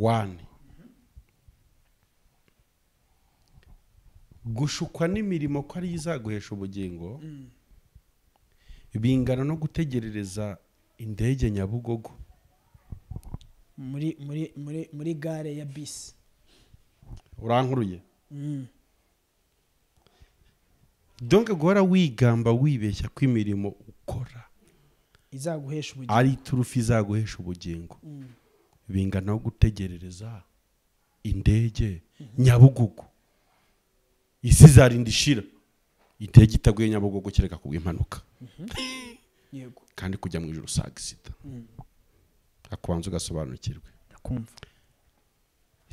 One, gushukwa n'imirimo ko ari izaguhesha ubugingo bingana no gutegerereza indege Nyabugogo muri muri muri muri gare ya bisi. Urankuruye. Donc guhora wigamba wibeshya ko imirimo ukora izaguhesha ubugingo ari turufi izaguhesha ubugingo bingana no gutegerereza indege Nyabugogo. Isi izarinda ishira indege itaguye Nyabugogo kereka kubwa impanuka. Yego. Kandi kujya mu ijuru sagisida. Akubanza ugasobanukirwe. Ndakumva.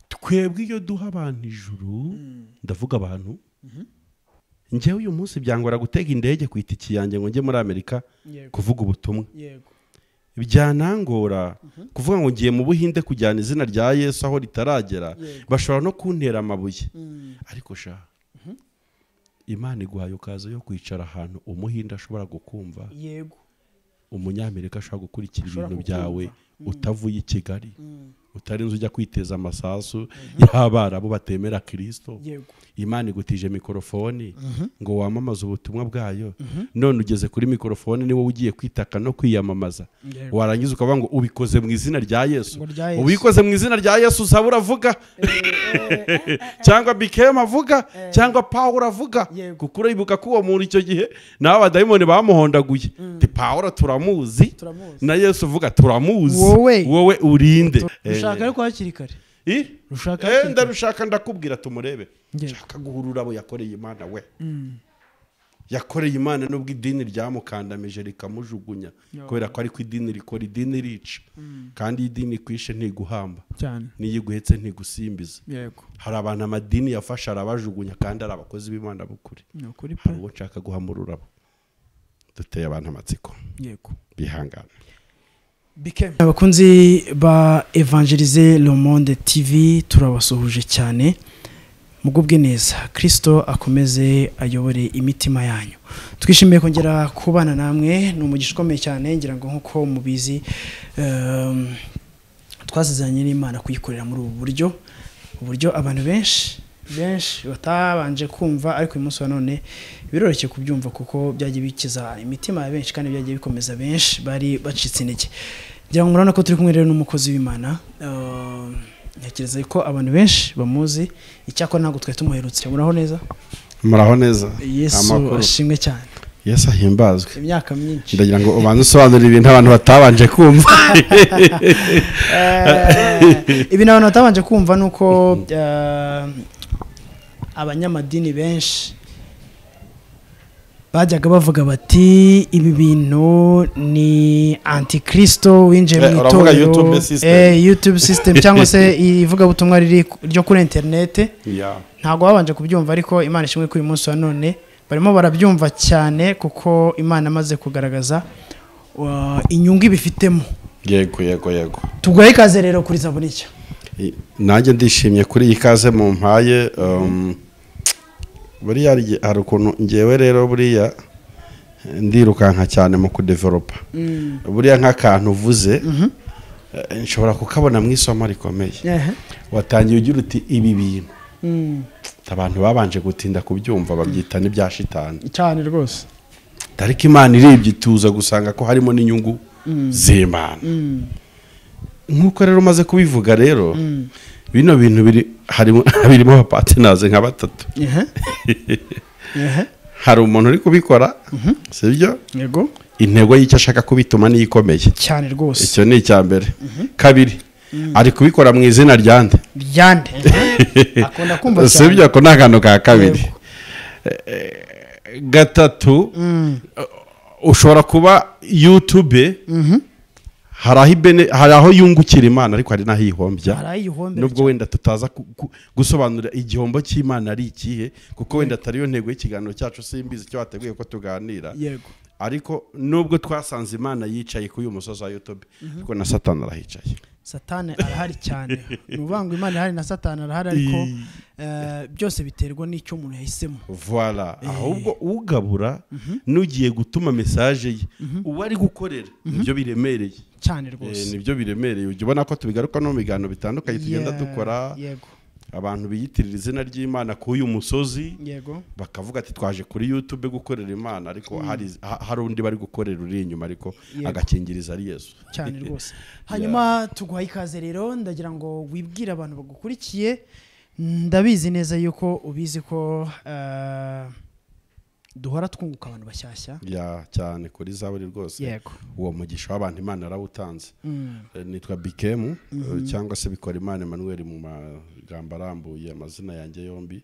Twebwe iyo duha abantu ijuru, ndavuga abantu. Njyewe uyu munsi byangora gutega indege ku itiki yanjye ngo njye muri Amerika kuvuga ubutumwa. Yego. Byanangora kuvuga ngo ngiye mu Buhinde kujyana izina rya Yesu aho ritaragera, bashobora no kuntera amabuye. Ariko sha, Imana iguhaye ukaza yo kwicara ahantu umuhinde ashobora gukumva. Yego. Umunyamerika ashobora gukurikira ibintu byawe utavuye i Kigali. Utarinze ujya kwiteza amasasu y'abarabu batemera Kristo. Imana igutije mikrofoni ngo wamamaze ubutumwa bwayo. None ugeze kuri mikrofoni ni wowe ugiye kwitaka no kwiyamamaza. Warangiza ukavuga ngo ubikoze mu izina rya Yesu. Ubikoze mu izina rya Yesu uzaba uravuga. Cyangwa Bikema avuga, cyangwa Paul avuga. Kuko uribuka ko uwo muntu icyo gihe nawe abadayimoni bamuhondaguye. Ti Paul turamuzi na Yesu uvuga turamuzi. Wowe urinde. Ushaka ariko hakiri kare. Rushaka ndarushaka ndakubwira tumurebe. Nshaka guhurura abo yakoreye Imana we. Yakoreye Imana nubwo idini ryamukandamije rikamujugunya, kubera ko ariko idini rikora idini rica. Kandi idini kwishe ntiguhamba niyiguhetse ntigusimbiza. Yego. Hari abantu amadini yafasha arabajugunya kandi ari abakozi b'Imana bukuri. Hari uwo nshaka guhamurura abo. Duteye abantu amatsiko. Yego. Bihangana. Abakunzi ba Evangelize Le Monde TV turabasuhuje cyane, mugubwe neza, Kristo akomeze ayobore imitima yanyu. Twishimiye kongera kubana namwe, ni umugisha ukomeye cyane. Ngira ngo nkuko mubizi, twasezeranye n'Imana kuyikorera muri ubu buryo, uburyo abantu benshi benshi batabanje kumva, ariko uyu munsi wa none biroroshye kubyumva kuko byagiye bikiza imitima ya benshi kandi byagiye bikomeza benshi bari bacitse intege. Ngira ngo murabona ko turi kumwe rero n'umukozi w'Imana. Ntekereza ko abantu benshi bamuzi, icyakora ntabwo twari tumuherutse. Muraho neza? Muraho neza. Yesu ashimwe cyane. Yesu ahimbazwe. Imyaka myinshi. Ndagira ngo ubanze usobanurire ibintu abantu batabanje kumva. Ibintu abantu batabanje kumva nuko abanyamadini benshi bajyaga bavuga bati ibi bintu ni antikristo winjiye mu itorero, YouTube system cyangwa se ivugabutumwa riri ryo kuri internet. Ntabwo babanje kubyumva, ariko Imana ishimwe kuri uyu munsi wa none barimo barabyumva cyane kuko Imana amaze kugaragaza inyungu ibifitemo. Yego yego yego. Tuguhaye ikaze rero kuri Zaburi Nshya. Nanjye ndishimye kuri iyi kaze mu mpaye. Buriya hari ukuntu ngewe rero buriya ndirukanka cyane mu kudevelopa. Buriya nk'akantu uvuze nshobora kukabona mu isomo rikomeye. Watangiye ugira uti ibi bintu abantu babanje gutinda kubyumva babyita n'ibya shitani cyane rwose, ariko Imana irebye tuza gusanga ko harimo n'inyungu z'Imana. Nkuko rero umaze kubivuga rero, bino bintu biri harimo birimo abapartners nka batatu. Hari umuntu uri kubikora, sibyo? Yego. Intego y'icyo ashaka kubituma ni ikomeye cyane rwose. Icyo ni icya mbere. Kabiri, ari kubikora mu izina ryande. Ryande. Akunda kumva cyane. Sibyo, ko nta ka kabiri. Gatatu, ushobora kuba YouTube hari aho yungukira Imana ariko hari naho ihombya. Nubwo wenda tutaza gusobanura igihombo cy'Imana ari ikihe, kuko wenda atari yo ntego y'ikiganiro cyacu, simbizi icyo wateguye ko tuganira. Yego. Ariko nubwo twasanze Imana yicaye kuri uyu musozi wa YouTube, ariko na Satani arahicaye. Satani arahari cyane. Ni ukuvuga ngo Imana irahari na Satani arahari, ariko byose biterwa n'icyo umuntu yahisemo. Voilà, ahubwo ugabura n'ugiye gutuma message ye uwo ari gukorera nibyo biremereye cyane rwose. Nibyo biremereye. Ujya ubona ko tubigaruka no mu biganiro bitandukanye tugenda dukora. Yego. Abantu biyitirira izina ry'Imana ku uyu musozi, yego, bakavuga ati twaje kuri YouTube gukorera Imana, ariko hari undi bari gukorera uri inyuma, ariko agakingiriza ari Yesu cyane rwose. Hanyuma tuguha ikaze rero, ndagira ngo wibwire abantu bagukurikiye. Ndabizi neza yuko ubizi ko duhora twunguka abantu bashyashya ya cyane kuri Zaburi rwose. Yego. Uwo mugisha w'abantu Imana arawutanze. Nitwa Bikemu cyangwa se Bikora Imana Emmanuel mu magambo arambuye amazina yanjye yombi.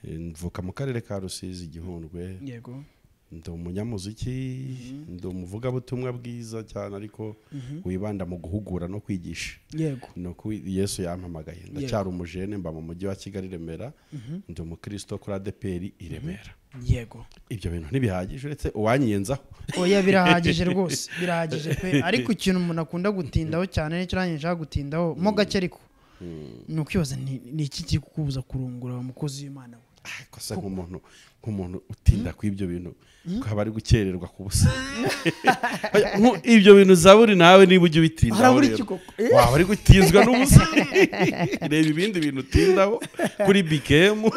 Mvuka mu karere ka Rusizi Gihundwe. Yego. Ndi umunyamuziki, ndi umuvugabutumwa bwiza cyane, ariko wibanda mu guhugura no kwigisha. Yego. Nuko Yesu yampamagaye. Ndacyari umujene, mba mu mujyi wa Kigali Remera. Ndi umukristo kuri ADEPR i Remera. Yego. Ibyo bintu ntibihagije uretse uwanyiyenzaho. Oya, birahagije rwose, birahagije pe. Ariko ikintu umuntu akunda gutindaho cyane nicyo nanjye nshaka gutindaho mo gake, ariko ni ukwibaza ni iki kiri kukubuza kurongora umukozi w'Imana we? Kosa nk'umuntu utinda ku ibyo bintu ko aba ari gukererwa ku busa. Ibyo bintu Zaburi nawe niba ujya ubitindaho waba ari gutinzwa n'ubusa. Reba ibindi bintu utindaho kuri Bikemu.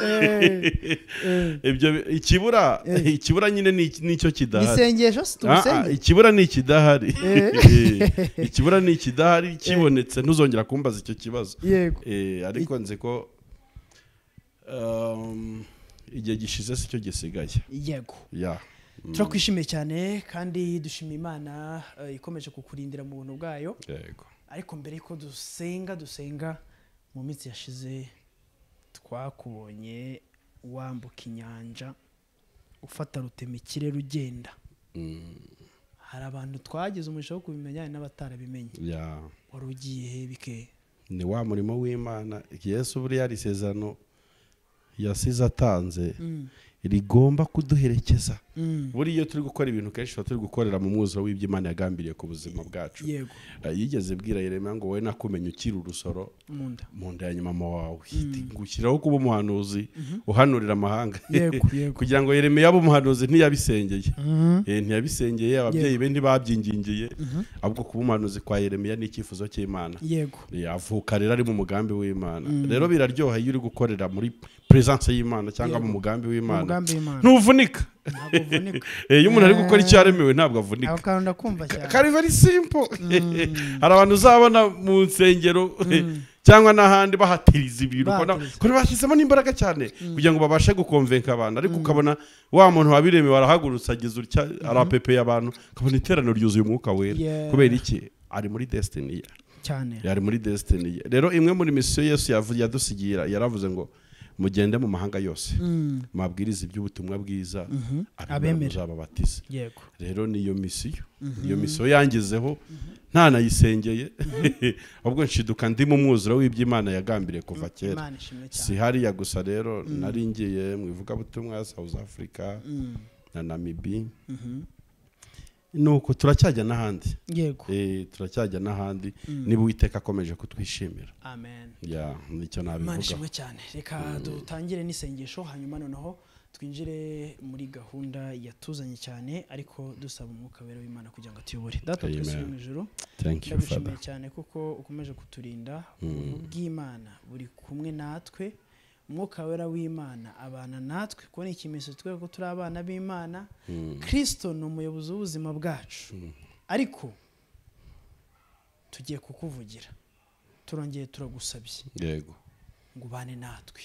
Ibyo ikibura nyine nicyo kidahari. Isengesho si tugusenge. Ikibura ni ikidahari. Ikibura ni ikidahari, kibonetse ntuzongera kumbaza icyo kibazo. Ariko nzi ko igihe gishize sicyo gisigaye. Yego. Ya. Turakwishimiye cyane kandi dushima Imana ikomeje kukurindira mu buntu bwayo. Yego. Ariko mbere ko dusenga mu minsi yashize twakubonye wambuka inyanja ufata rutemikirere ugenda. Hari abantu twagize umugisha wo kubimenya n'abatarabimenye. Ya. Wari ugiye he bike? Ni wa murimo w'Imana. Yesu buriya ari isezerano yasize atanze rigomba kuduherekeza. Buri iyo turi gukora ibintu kenshi turi gukorera mu mwuzuro w'iby'Imana yagambiriye ku buzima bwacu. Yego. Yigeze bwira Yeremiya ngo wowe nakumenye ukiri urusoro mu nda ya nyuma wawe, ngushyiraho kuba umuhanuzi uhanurira amahanga. Yego, yego. Kugira ngo Yeremiya abe umuhanuzi ntiyabisengeye. Ntiyabisengeye, ababyeyi be ntibabyingingiye, ahubwo kuba umuhanuzi kwa Yeremiya ni icyifuzo cy'Imana. Yego. Avuka rero ari mu mugambi w'Imana. Rero biraryoha iyo uri gukorera muri presence y'Imana cyangwa mu mugambi w'Imana. Ntuvunika. Iyo umuntu ari gukora icyo yaremewe ntabwo avunika. Kari very simple. Hari abantu uzabona mu nsengero cyangwa n'ahandi bahatiriza ibintu ukabona bashyizemo n'imbaraga cyane kugira ngo babashe gukonvenka abantu, ariko ukabona wa muntu wabiremewe arahagurutse ageze utya arapepeye abantu, ukabona iteraniro ryuzuye umwuka wera. Kubera iki? Ari muri destiny ye cyane. Yari muri destiny ye. Rero imwe muri misiyo Yesu yadusigira yaravuze ngo mugende mu mahanga yose mabwiriza iby'ubutumwa bwiza abemera muzababatize. Yego. Rero niyo misiyo, iyo misiyo yangezeho nta nayisengeye, ahubwo nshiduka ndi mu mwuzuro w'iby'Imana yagambiriye kuva kera. Si hariya gusa rero nari ngiye mu ivugabutumwa South Africa na Namibia. Nuko turacyajya n'ahandi. Yego. Turacyajya n'ahandi niba Uwiteka akomeje kutwishimira. Amen. Ya, nicyo nabivuga. Imana ishimwe cyane. Reka dutangire n'isengesho hanyuma noneho twinjire muri gahunda yatuzanye cyane, ariko dusaba umwuka wera w'Imana kugira ngo atuyobore. Data twese uri mu ijuru, ndagushimiye cyane kuko ukomeje kuturinda. Ubuntu bw'Imana buri kumwe natwe, umwuka wera w'Imana abana natwe, kuko ni ikimenyetso twereka ko turi abana b'Imana. Kristo ni umuyobozi w'ubuzima bwacu, ariko tugiye kukuvugira, turongeye turagusabye yego ngo ubane natwe,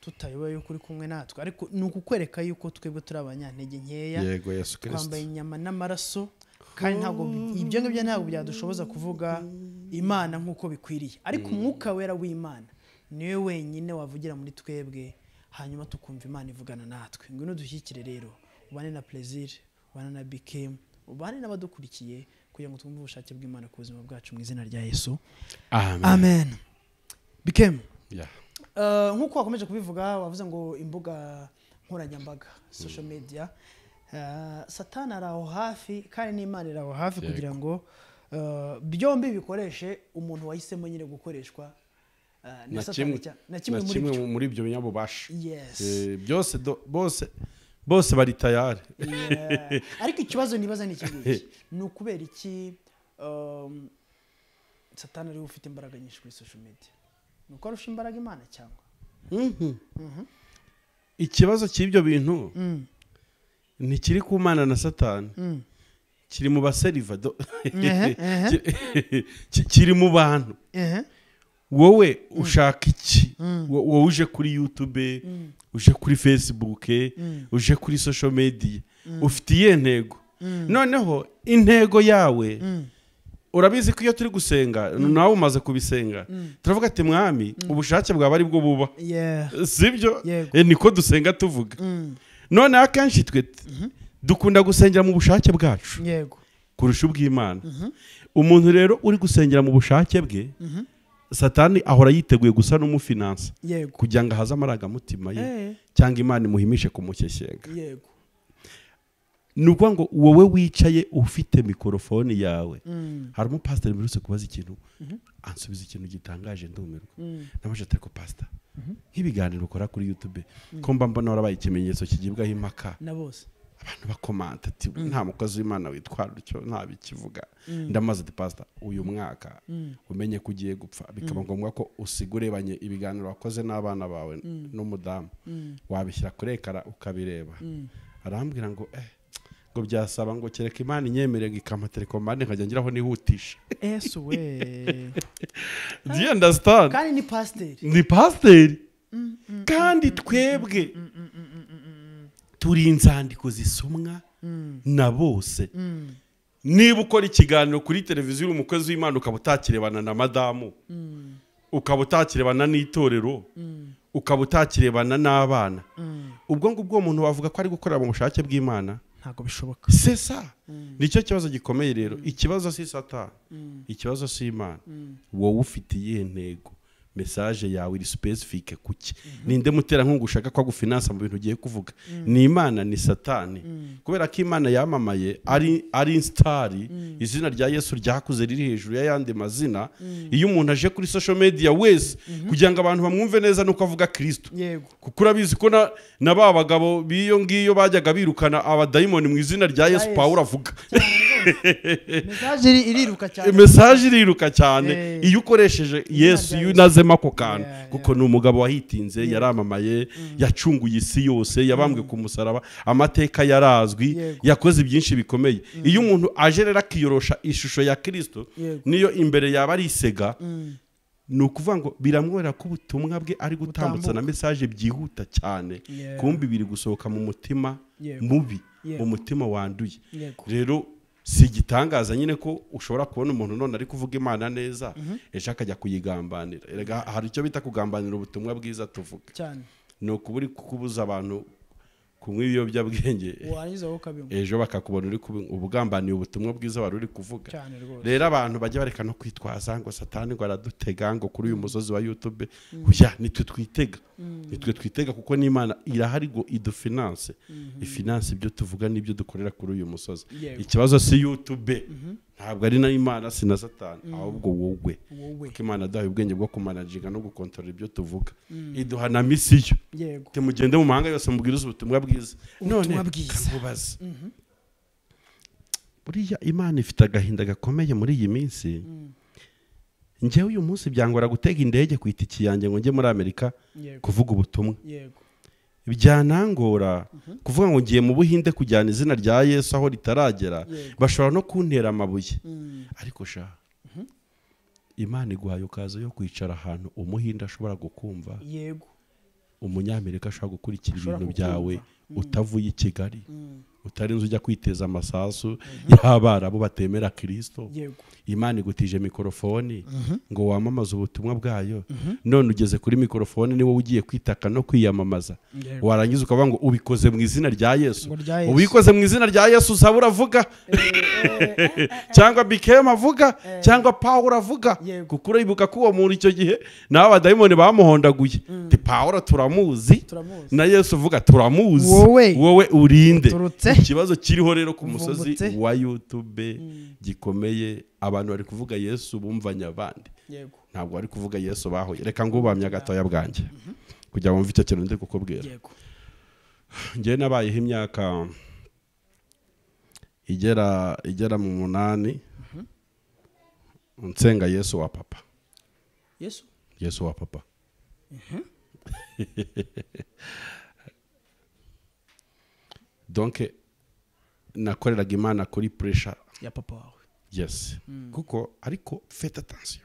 tutayobewe yuko uri kumwe natwe, ariko ni ukukwereka yuko twebwe turi abanyantege nkeya. Yego, Yesu Kristo. Twambaye inyama n'amaraso, kandi ntabwo ibyo ngibyo ntabwo byadushoboza kuvuga Imana nk'uko bikwiriye, ariko umwuka wera w'Imana niwe wenyine wavugira muri twebwe, hanyuma tukumva Imana ivugana natwe. Ngwino dushyikire rero, ubane na Plaisir, ubane na Bikem, ubane n'abadukurikiye kugira ngo twumve ubushake bw'Imana ku buzima bwacu mu izina rya Yesu. Amen. Amen. Bikem. Yeah. Nk'uko wakomeje kubivuga, wavuze ngo imbuga nkoranyambaga, social media, Satani ari aho hafi kandi n'Imana iri aho hafi kugira ngo Byombi bikoreshe umuntu wahisemo nyine gukoreshwa na Satani, na kimwe muri ibyo binyabubasha. Byose bose bari tayari. Ariko ikibazo nibaza ni iki ngiki, ni ukubera iki Satani ariwe ufite imbaraga nyinshi kuri social media? Ni uko arusha imbaraga Imana cyangwa? Ikibazo cy'ibyo bintu ntikiri ku Mana na Satani, kiri mu baseriva, kiri mu bantu. Wowe ushaka iki? Wowe uje kuri YouTube, uje kuri Facebook, uje kuri social media, ufite iyihe ntego? Noneho intego yawe, urabizi ko iyo turi gusenga, nawe umaze kubisenga, turavuga ati mwami ubushake bwawe ari bwo buba, sibyo? Niko dusenga tuvuga. None akenshi twe dukunda gusengera mu bushake bwacu kurusha ubw'Imana. Umuntu rero uri gusengera mu bushake bwe, Satani ahora yiteguye gusa n'umufinansa kugira ngo ahaze amarangamutima ye cyangwa Imana imuhimishe kumushyeshyenga. Ni ukuvuga ngo wowe wicaye ufite mikorofone yawe. Hari umupasiteri mperutse kubaza ikintu, ansubiza ikintu gitangaje ndumirwa. Namaje ati ariko pastor, nk'ibiganiro ukora kuri YouTube ko mba mbona warabaye ikimenyetso kigibwaho impaka na bose, abantu bakomanta ati nta mukozi w'Imana witwara utyo, nta bikivuga. Ndamaze ati pastor, uyu mwaka umenye ko ugiye gupfa, bikaba ngombwa ko usigurebanye ibiganiro wakoze n'abana bawe n'umudamu, wabishyira kuri ekara ukabireba. Arambwira ngo ngo byasaba ngo kereka Imana inyemerere ikampa telekomande nkajya ngiraho nihutisha. Yesu we. Do you understand? Kandi ni pasiteri. Ni pasiteri. Kandi twebwe turi inzandiko zisomwa na bose. Niba ukora ikiganiro kuri televiziyo uri umukozi w'Imana ukaba utakirebana na madamu, ukaba utakirebana n'itorero, ukaba utakirebana n'abana, ubwo ngubwo uwo muntu wavuga ko ari gukorera mu bushake bw'Imana? Ntabwo bishoboka. C'est ça. Nicyo kibazo gikomeye rero. Ikibazo si Satani, ikibazo si Imana. Wowe ufite iyihe ntego? Message yawe iri specific kuki? Ninde muterankunga ushaka ko agufinansa mu bintu ugiye kuvuga? Ni Imana, ni Satani? Kubera ko Imana yamamaye ari star, izina rya Yesu ryakuze riri hejuru y'ayandi mazina. Iyo umuntu aje kuri social media wese kugira ngo abantu bamwumve neza nuko avuga Kristo. Kuko urabizi ko na ba bagabo biyo ngiyo bajyaga birukana abadayimoni mu izina rya Yesu, Pawulo avuga. Message iriruka cyane. Message iriruka cyane iyo ukoresheje Yesu, iyo unazemo ako kantu, kuko ni umugabo wahitinze, yaramamaye, yacunguye isi yose, yabambwe ku musaraba, amateka yarazwi, yakoze byinshi bikomeye. Iyo umuntu aje rero akiyorosha ishusho ya Kristo, niyo imbere yaba ari isega, ni ukuvuga ngo biramwera ko ubutumwa bwe ari gutambutsa na message byihuta cyane, kumbi biri gusohoka mu mutima mubi, mu mutima wanduye. Rero si igitangaza nyine ko ushobora kubona umuntu none ari kuvuga Imana neza, ejo akajya kuyigambanira. Erega hari icyo bita kugambanira ubutumwa bwiza tuvuga cyane, ni ukuburi kubuza abantu kunywa ibiyobyabwenge, ejo bakakubona uri ubugambaniye ubutumwa bwiza wari uri kuvuga. Rero abantu bajya bareka no kwitwaza ngo Satani ngo aradutega ngo kuri uyu musozi wa YouTube. Oya, nitwe twitega, nitwe twitega, kuko n'Imana irahari ngo idufinance, ifinance ibyo tuvuga n'ibyo dukorera kuri uyu musozi. Ikibazo si YouTube, ntabwo ari na Imana, si na Satani, ahubwo wowe. Kuko Imana duhaye ubwenge bwo kumanaginga no gukontorora ibyo tuvuga, iduha na misiyo. Timugende mu mahanga yose mubwirize ubutumwa bwiza. None nkubaze, buriya Imana ifite agahinda gakomeye muri iyi minsi. Njyewe uyu munsi byangora gutega indege ku itiki yanjye ngo njye muri Amerika kuvuga ubutumwa. Byanangora kuvuga ngo ngiye mu Buhinde kujyana izina rya Yesu aho ritaragera, bashobora no kuntera amabuye. Ariko sha, Imana iguhaye ukaza yo kwicara ahantu umuhinde ashobora gukumva, umunyamerika ashobora gukurikira ibintu byawe utavuye i Kigali, utarinze ujya kwiteza amasasu y'abarabu batemera Kristo. Imana igutije mikorofone ngo wamamaze ubutumwa bwayo, none ugeze kuri mikorofone ni wowe ugiye kwitaka no kwiyamamaza, warangiza ukavuga ngo ubikoze mu izina rya Yesu. Ubikoze mu izina rya Yesu uzaba uravuga, cyangwa Bikem avuga, cyangwa Pawulo avuga, kuko uribuka ko uwo muntu icyo gihe nawe abadayimoni bamuhondaguye. Ti Pawulo turamuzi, na Yesu uvuga turamuzi, wowe urinde. Ikibazo kiriho rero ku musozi wa YouTube gikomeye, abantu bari kuvuga Yesu bumvanye abandi. Yego. Ntabwo bari kuvuga Yesu bahuye. Reka ngubamye gatoya bwanjye kugira ngo mve icyo kintu ndi kukubwira. Yego. Njye nabayeho imyaka igera mu 8 nsenga Yesu wa papa. Yesu? Yesu wa papa. Donc nakoreraga Imana kuri pressure ya papa wawe. Yes. Kuko ariko faites attention.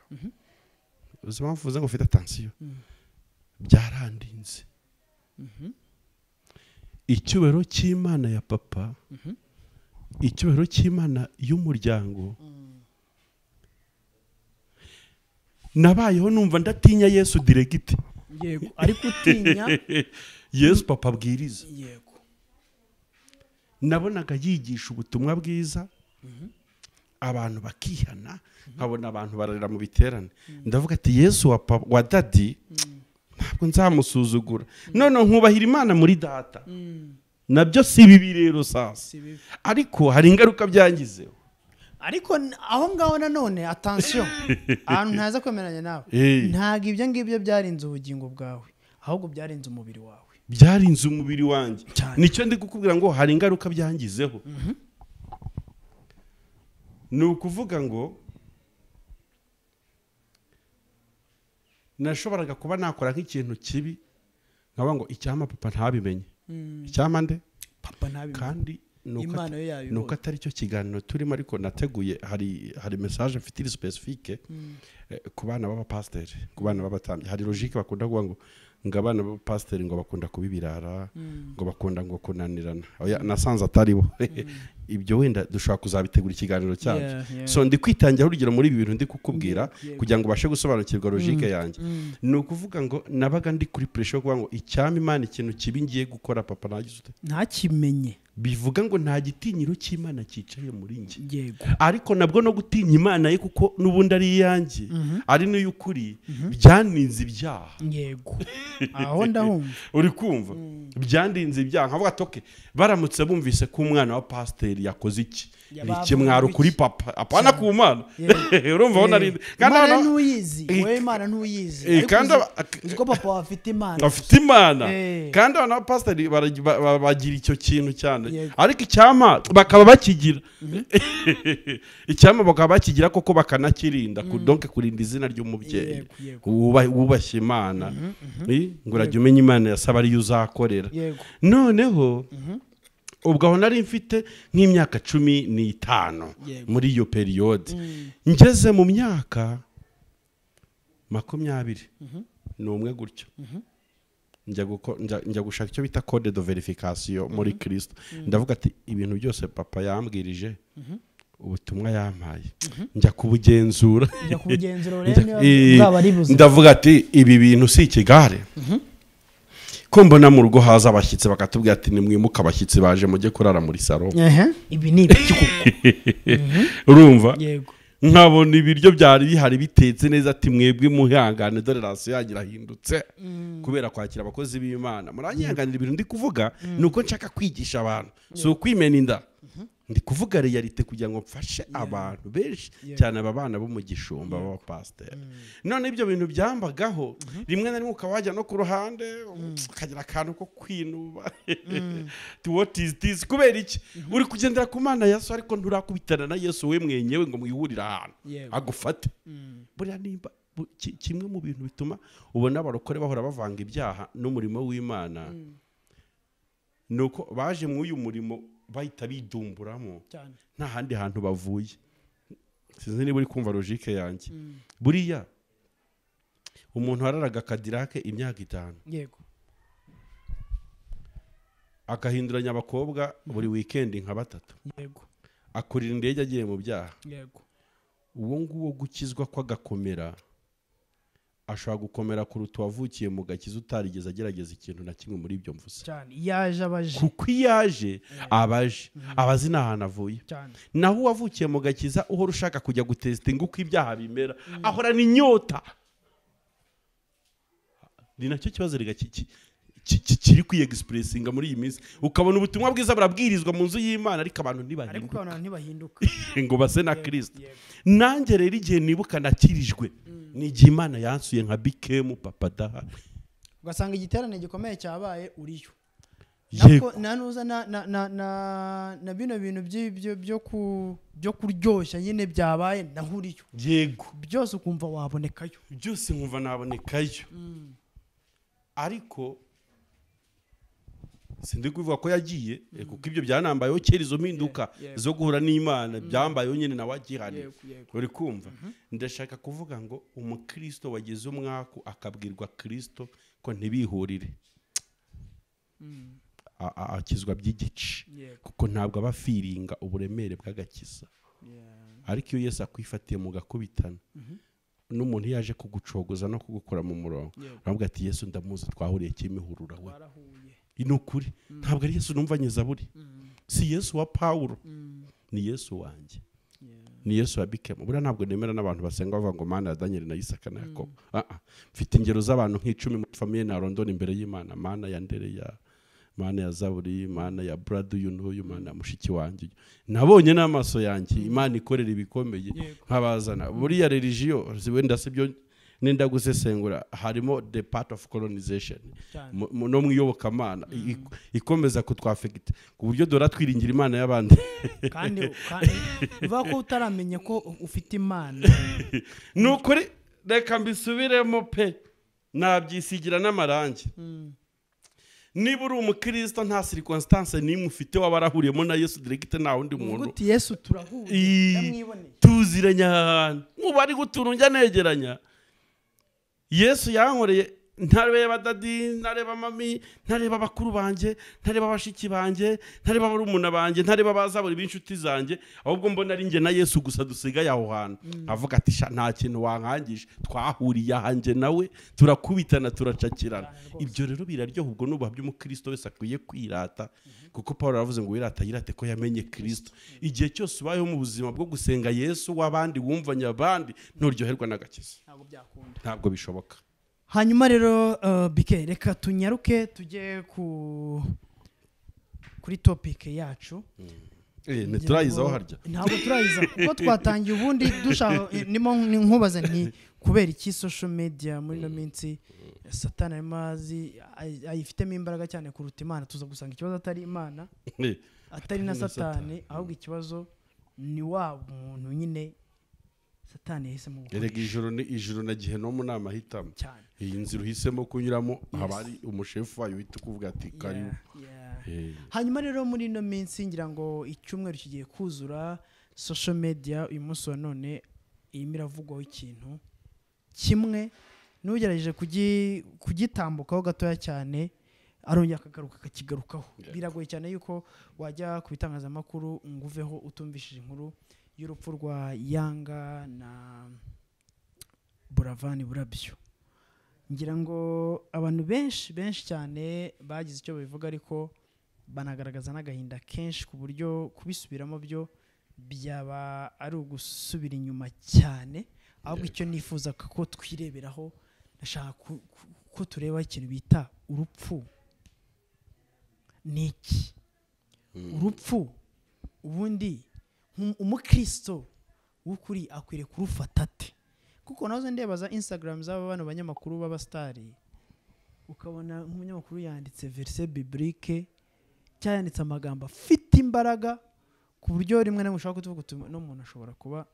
Uzi impamvu mvuze ngo faites attention? Byarandinze. Icyubahiro cy'Imana ya papa, icyubahiro cy'Imana y'umuryango. Nabayeho numva ndatinya Yesu direct. Yego, ariko utinya Yesu papa abwiriza. Yego. Nabonaga yigisha ubutumwa bwiza, abantu bakihana, nkabona abantu bararira mu biterane. Ndavuga ati Yesu wa papa wa daddy ntabwo nzamusuzugura. None nkubahira Imana muri data. Nabyo si bibi rero sasa. Ariko hari ingaruka byangizeho. Ariko aho ngaho nanone attention, ahantu ntaza kwemeranya nawe. Ntago ibyo ngibyo byarinze ubugingo bwawe, ahubwo byarinze umubiri wawe. Byarinze umubiri wanjye. Nicyo ndi kukubwira ngo hari ingaruka byangizeho. Ni ukuvuga ngo nashoboraga kuba nakora nk'ikintu kibi nkaba ngo icyama papa ntabimenye. Icyama nde? Papa ntabimenye. Kandi nuko atari cyo kiganiro turimo, ariko nateguye hari message mfite iri specifique ku bana b'abapasiteri, ku bana b'abatambyi. Hari logique bakunda kuvuga ngo abana b'abapasiteri ngo bakunda kubibirara, ngo bakunda ngo kunanirana. Oya, nasanze atari bo. Ibyo wenda dushobora kuzabitegura ikiganiro cyacu. So ndi kwitangira urugero muri ibi bintu ndi kukubwira kugira ngo ubashe gusobanukirwa logique yanjye. Ni ukuvuga ngo nabaga ndi kuri pressure kuvuga ngo icyama Imana ikintu kibi ngiye gukora papa nagize ute? Ntakimenye. Bivuga ngo nta gitinyiro cy'Imana cyicaye muri njye. Yego. Ariko nabwo no gutinya Imana ye kuko nubundi ari iyanjye, ari n'uyukuri, byaninze ibyaha. Yego. Aho ndahumva. Uri kumva? Byandinze ibyaha. Nkavuga ati okay, baramutse bumvise ko umwana wa pasiteri yakoze iki, ikimwaro kuri papa, apana ku Mana. Urumva aho nari kandi Imana ntuyizi, wowe Imana ntuyizi. Kandi uzi ko papa afite Imana. Afite Imana. Kandi abana ba pasiteri bagira icyo kintu cyane. Ariko icyama bakaba bakigira. Icyama bakaba bakigira koko bakanakirinda, donc kurinda izina ry'umubyeyi. Wubashye Imana. Ngo urajya umenya Imana yasaba ariyo uzakorera. Noneho ubwo aho nari mfite nk'imyaka 15 muri iyo periode. Ngeze mu myaka 21 gutyo. Njya gushaka icyo bita code de verification muri Kristo. Ndavuga ati ibintu byose papa yambwirije, ubutumwa yampaye, njya kubugenzura. Ndavuga ati ibi bintu si ikigare. Ko mbona mu rugo haza abashyitsi bakatubwira ati nimwimuka abashyitsi baje mujye kurara muri salo. Ibi ni ibiki koko? Urumva? Yego. Nkabona ibiryo byari bihari bitetse neza ati mwebwe muhangane dore rasiyo yanyu irahindutse kubera kwakira abakozi b'Imana. Muranyihanganira ibintu ndi kuvuga nuko nshaka kwigisha abantu, si ukwimena inda. Ndi kuvuga realite kugira ngo mfashe abantu benshi cyane aba bana bo mu gishumba b'abapasiteri. None ibyo bintu byambagaho rimwe na rimwe ukaba wajya no ku ruhande ukagira akantu ko kwinuba. What is this? Kubera iki? Uri kugendera ku Mana Yesu ariko nturakubitana na Yesu we mwenyewe ngo mwihurire ahantu agufate. Buriya nimba kimwe mu bintu bituma ubona abarokore bahora bavanga ibyaha n'umurimo w'Imana nuko baje mu uyu murimo bahita bidumburamo nta handi hantu bavuye. Sinzi niba uri kumva logique yanjye. Buriya umuntu wararaga Cadillac imyaka 5, yego, akahinduranya abakobwa buri weekend nka 3, yego, akurira indege agiye mu byaha, yego, uwo nguwo gukizwa kwagakomera ashobora gukomera kuruta wavukiye mu gakiza utarigeze agerageza ikintu na kimwe muri ibyo mvuze. Cyane yaje abaje, kuko yaje abaje abazi n'ahantu avuye. Naho wavukiye mu gakiza uhora ushaka kujya gutestinga uko ibyaha bimera, ahora ni inyota. Ni nacyo kibazo kiri kwiexpressinga muri iyi minsi. Ukabona ubutumwa bwiza burabwirizwa mu nzu y'Imana ariko abantu ntibahinduka ngo base na Kristo. Nanjye rero igihe nibuka nakirijwe ni igihe Imana yansuye nka Bikemu Papa Daha, ugasanga igiterane gikomeye cyabaye uriyo. Nanuza na bino bintu byo kuryoshya nyine byabaye nahuriyo. Yego, byose ukumva wabonekayo, byose nkumva nabonekayo. Ariko sindi kuvuga ko yagiye, kuko ibyo byanambayeho kera, izo mpinduka zo guhura n'Imana byambayeho nyine nawe agihari. Uri kumva? Ndashaka kuvuga ngo umukristo wagize umwaku akabwirwa Kristo ko ntibihurire, akizwa by'igice, kuko ntabwo aba afiringa uburemere bw'agakiza. Ariko iyo Yesu akwifatiye mu gakubitana n'umuntu yaje kugucogoza no kugukora mu murongo, aravuga ati Yesu ndamuzi twahuriye Kimihurura we. Ni ukuri ntabwo ari Yesu numvanye Zaburi, si Yesu wa Pawulo, ni Yesu wanjye, ni Yesu wa Bikemu. Buriya ntabwo nemera n'abantu basenga bavuga ngo Mana ya Daniel na Isaka na Yakobo. Mfite ingero z'abantu nk'icumi muri famiye na Rondoni imbere y'Imana, Mana ya Ndereya, Mana ya Zaburi, Mana ya Bradu uyu n'uyu, Mana ya mushiki wanjye. Nabonye n'amaso yanjye Imana ikorera ibikomeye nkabazana. Buriya religion wenda sibyo nenda gusesengura, harimo the part of colonization no mwiyobokamana ikomeza kutwafekita ku buryo dora twiringira Imana y'abandi. Kandi uvuga ko utaramenya ko ufite Imana. Nukuri reka mbisubiremo pe, nabyisigira n'amarangi. Niba uri umukristo nta circumstance nimwe ufite wabarahuriyemo na Yesu direct, nta wundi muntu. Uti Yesu turahuye, ndamwiboneye, tuziranye ahantu nkuba ari guturunjya negeranya. Yesu yankoreye, ntareba dadi, ntareba mami, ntareba bakuru banjye, ntareba bashiki banjye, ntareba barumuna banjye, ntareba bazaburi b'inshuti zanjye, ahubwo mbona ari njye na Yesu gusa dusigaye aho hantu. Avuga ati nta kintu wankangisha, twahuriye ahanjye nawe, turakubitana, turacakirana. Ibyo rero biraryoha. Ubwo nubaha by'umukristo wese akwiye kwirata, kuko Paul aravuze ngo wirata yirate ko yamenye Kristo. Igihe cyose ubayeho mu buzima bwo gusenga Yesu w'abandi, wumvanya abandi, nturyoherwa n'agakiza, ntabwo bishoboka. Hanyuma rero Bike, reka tunyaruke tujye kuri topic yacu. Ntiturayizaho harya? Ntabwo turayiza kuko twatangiye ubundi dushaka nimo nkubaza nti kubera iki social media muri no minsi Satani arimo ayifitemo imbaraga cyane kuruta Imana. Tuza gusanga ikibazo atari Imana, atari na Satani, ahubwo ikibazo ni wa muntu nyine Satani yahisemo gukoresha. Erega ijoro ni ijoro na gihenomu ni amahitamo. Iyi nzira uhisemo kunyuramo haba ari umushefu wayo uhita ukuvuga ati karibu. Hanyuma rero muri ino minsi ngira ngo icyumweru kigiye kuzura, social media uyu munsi wa none irimo iravugwaho ikintu kimwe, n'ugerageje kugitambukaho gatoya cyane arongera akagaruka akakigarukaho. Biragoye cyane yuko wajya ku bitangazamakuru ngo uveho utumvishije inkuru y'urupfu rwa Yanga na Buravani Burabyo. Ngira ngo abantu benshi benshi cyane bagize icyo babivuga, ariko banagaragaza n'agahinda kenshi ku buryo kubisubiramo byo byaba ari ugusubira inyuma cyane. Ahubwo icyo nifuza ko twireberaho, ndashaka ko tureba ikintu bita urupfu. Ni iki urupfu? Ubundi umukristo w'ukuri akwiriye kurufata ate? Kuko nazo ndebaza Instagram z'aba bano banyamakuru b'abastari, ukabona nk'umunyamakuru yanditse verse biblique cyangwa yanditse amagambo afite imbaraga ku buryo rimwe na rimwe ushobora kutuvuga uti n'umuntu ashobora kuba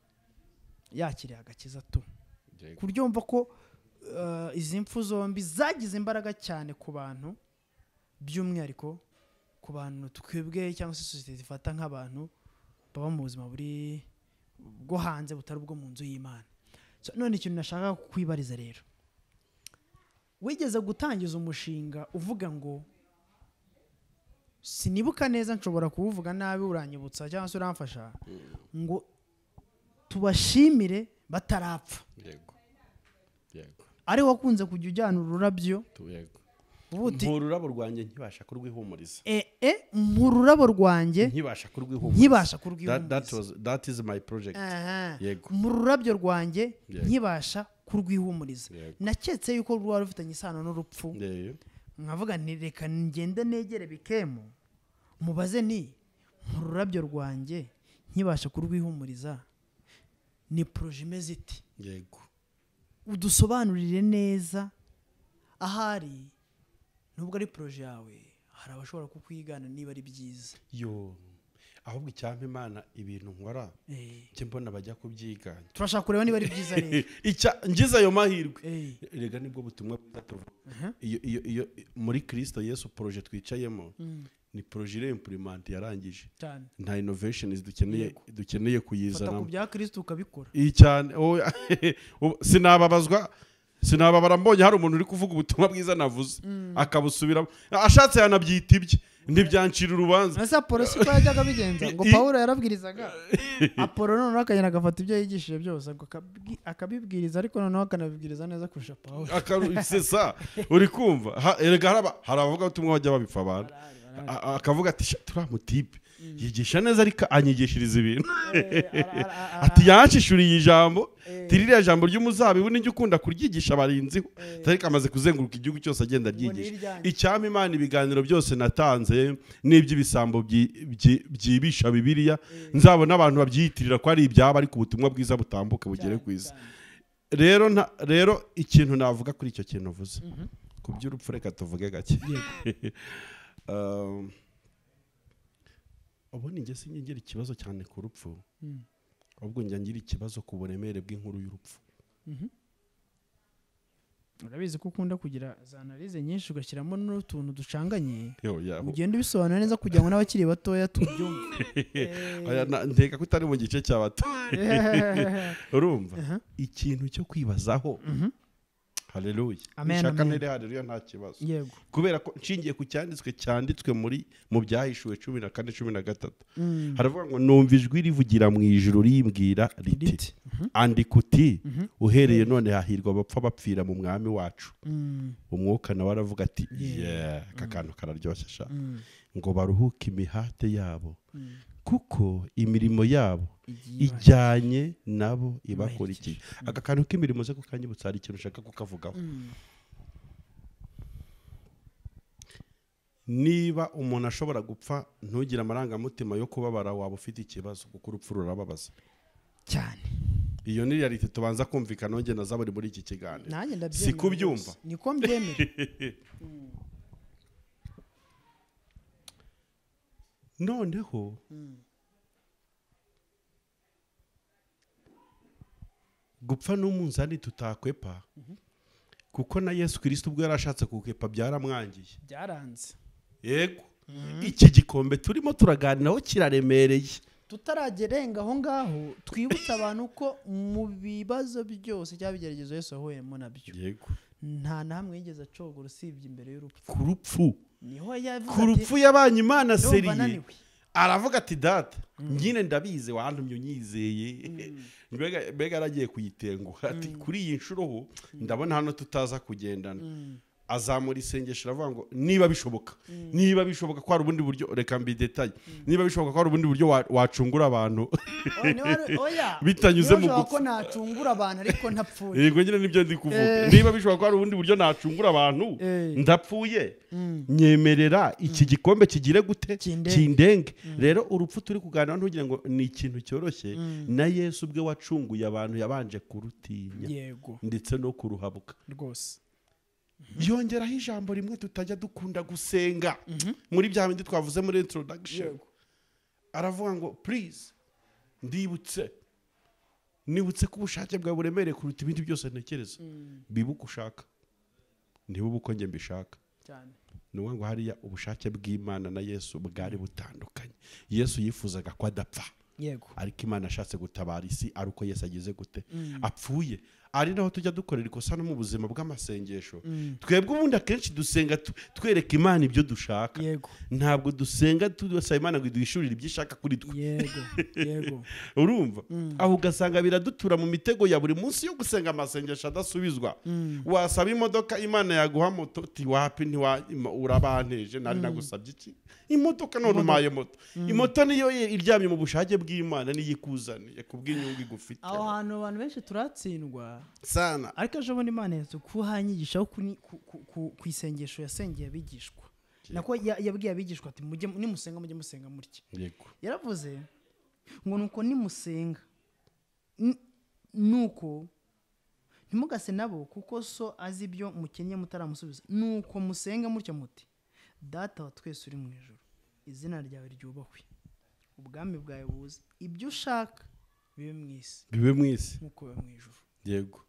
yakiriye agakiza tu, ku buryo wumva ko izi mfu zombi zagize imbaraga cyane ku bantu, by'umwihariko ku bantu twebwe cyangwa se sosiyete zifata nk'abantu baba mu buzima buri bwo hanze butari ubwo mu nzu y'Imana. So, none ikintu nashaka kukwibariza rero, wigeze gutangiza umushinga uvuga ngo sinibuka neza nshobora kuwuvuga nabi uranyibutsa cyangwa se uramfasha, ngo tubashimire batarapfa. Yego. Yego. Ari wakunze kujya ujyana ururabyo. Yego. Mu rurabo rwanjye nkibasha kurwihumuriza. Mu rurabo rwanjye nkibasha kurwihumuriza. That is my project. Yego. Mu rurabyo rwanjye nkibasha kurwihumuriza. Naketse yuko rwari rufitanye isano n'urupfu. Nkavuga nti reka ngende negere Bikemu mubaze ni mu rurabyo rwanjye nkibasha kurwihumuriza ni projet imeze iti. Yego. Udusobanurire neza ahari nubwo ari projet yawe hari abashobora kukwigana niba ari byiza. Yo ahubwo icyampa Imana ibintu nkora cyo mbona bajya kubyigana. Turashaka kureba niba ari byiza rero. Icya ngize ayo mahirwe. Rega nibwo butumwa butatuvuga. Iyo muri Kristo Yesu projet twicayemo ni projet implement yarangije. Nta innovations dukeneye kuyizana. Fata ku bya Kristo ukabikora. Cyane sinababazwa sinababara mbonye hari umuntu uri kuvuga ubutumwa bwiza navuze akabusubiramo ashatse yanabyita ibye ntibyancira urubanza. Ese Apollo siko yajyaga bigenza ngo Paulo yarabwirizaga Apollo noneho akagenda agafata ibyo yigishije byose akabibwiriza ariko noneho akanabibwiriza neza kurusha Paulo. Akarusesa uri kumva erega hari abavuga ubutumwa bajya babipfa abantu akavuga ati turamutipe yigisha neza ariko anyigishiriza ibintu ati yanshishuriye ijambo tiririya jambo ry'umuzabibu nijye ukunda kuryigisha abarinziho ariko amaze kuzenguruka igihugu cyose agenda aryigisha. Icyampa Imana ibiganiro byose natanze n'iby'ibisambo byibisha Bibiliya nzabona abantu babyiyitirira ko ari ibyabo ariko ubutumwa bwiza butambuke bugere ku isi. Rero ikintu navuga kuri icyo kintu uvuze ku by'urupfu reka tuvuge gake. Ubundi njye singira ikibazo cyane ku rupfu, ahubwo njya ngira ikibazo ku buremere bw'inkuru y'urupfu. Urabizi ko ukunda kugira za analyse nyinshi ugashyiramo n'utuntu ducanganye, ugenda ubisobanura neza kugira ngo n'abakiri batoya tubyumve. Ndeka ko utari mu gice cy'abato. Urumva ikintu cyo kwibazaho. Haleluya. Nshaka nere haleluya nta kibazo. Kubera ko nshingiye ku cyanditswe cyanditswe muri mu byahishuwe 14:13. Haravuga ngo numva ijwi rivugira mu ijuru rimbwira riti andika uti uhereye none hahirwa abapfa bapfira mu mwami wacu. Umwuka nawe aravuga ati yeah aka kantu kararyoshye sha. Ngo baruhuke imihate yabo kuko imirimo yabo ijyanye nabo ibakurikiye. Aka kantu k'imirimo ze kukanyibutsa hari ikintu ushaka kukavugaho. Niba umuntu ashobora gupfa ntugire amarangamutima yo kubabara waba ufite ikibazo kuko urupfu rurababaza cyane. Iyo ni reality tubanza kumvikana nonge na zaburi muri iki kiganiro. Si kubyumva niko mbyemera. Noneho gupfa n'umunzani tutakwepa kuko na Yesu Kristo ubwo yarashatse kukwepa byaramwangiye byaranze. Yego iki gikombe turimo turaganiraho kiraremereye. Tutaragerenga aho ngaho twibutsa abantu ko mu bibazo byose cyangwa ibigeragezo Yesu yahuyemo nabyo. Yego nta namwe yigeze acogora usibye imbere y'urupfu. Ku rupfu niho yavuze ku rupfu yabanye Imana seriye aravuga ati data nyine ndabize wantumye unyizeye. Mbega aragiye kuyitenguha ati kuri iyi nshuro ho ndabona hano tutaza kugendana. Azamura isengesho aravuga ngo niba bishoboka niba bishoboka ko hari ubundi buryo reka mbidetaye niba bishoboka ko hari ubundi buryo wacungura abantu bitanyuze mu gupfa ko nacungura abantu ariko ntapfuye. Yego nyine nibyo ndi kuvuga. Niba bishoboka ko hari ubundi buryo nacungura abantu ndapfuye nyemerera iki gikombe kigire gute kindenge. Rero urupfu turi kuganira ntugira ngo ni ikintu cyoroshye na Yesu ubwe wacunguye abantu yabanje kurutinya ndetse no kuruhabuka rwose. Yongeraho ijambo rimwe tutajya dukunda gusenga muri bya bindi twavuze muri introduction. Aravuga ngo please ndibutse nibutse ko ubushake bwawe buremereye kuruta ibindi byose ntekereza. Bibuka ushaka ntibuba uko njye mbishaka cyane. Ni ngo hariya ubushake bw'Imana na Yesu bwari butandukanye. Yesu yifuzaga ko adapfa. Yego ariko Imana ashatse gutabara isi ari uko Yesu ageze gute apfuye. Ari naho tujya dukorera ikosa no mu buzima bw'amasengesho. Twebwe ubundi akenshi dusenga twereka Imana ibyo dushaka. Ntabwo dusenga tudasaba Imana ngo iduhishurire ibyo ishaka kuri twe. Yego yego urumva aho ugasanga biradutura mu mitego ya buri munsi yo gusenga amasengesho adasubizwa. Wasaba imodoka Imana yaguha moto ti wapi ntiwa urabanteje nari nagusabye iki imodoka none umaye moto. Imoto niyo iryamye mu bushake bw'Imana niyikuzaniye kubw'inyungu igufite. Aho hantu abantu benshi turatsindwa sana ariko ejo bundi Imana yaje kuhanyigishaho ku isengesho yasengeye abigishwa, nako yabwiye abigishwa ati mujye nimusenga mujye musenga mutya. Yego. Yaravuze ngo nuko nimusenga nuko ntimugase nabo, kuko so azi ibyo mukennye mutaramusubiza. Nuko musenga mutya muti: Data wa twese uri mu ijuru, izina ryawe ryubahwe, ubwami bwawe buze, ibyo ushaka bibe mu isi, bibe mu isi nkuko biba mu ijuru. Yego.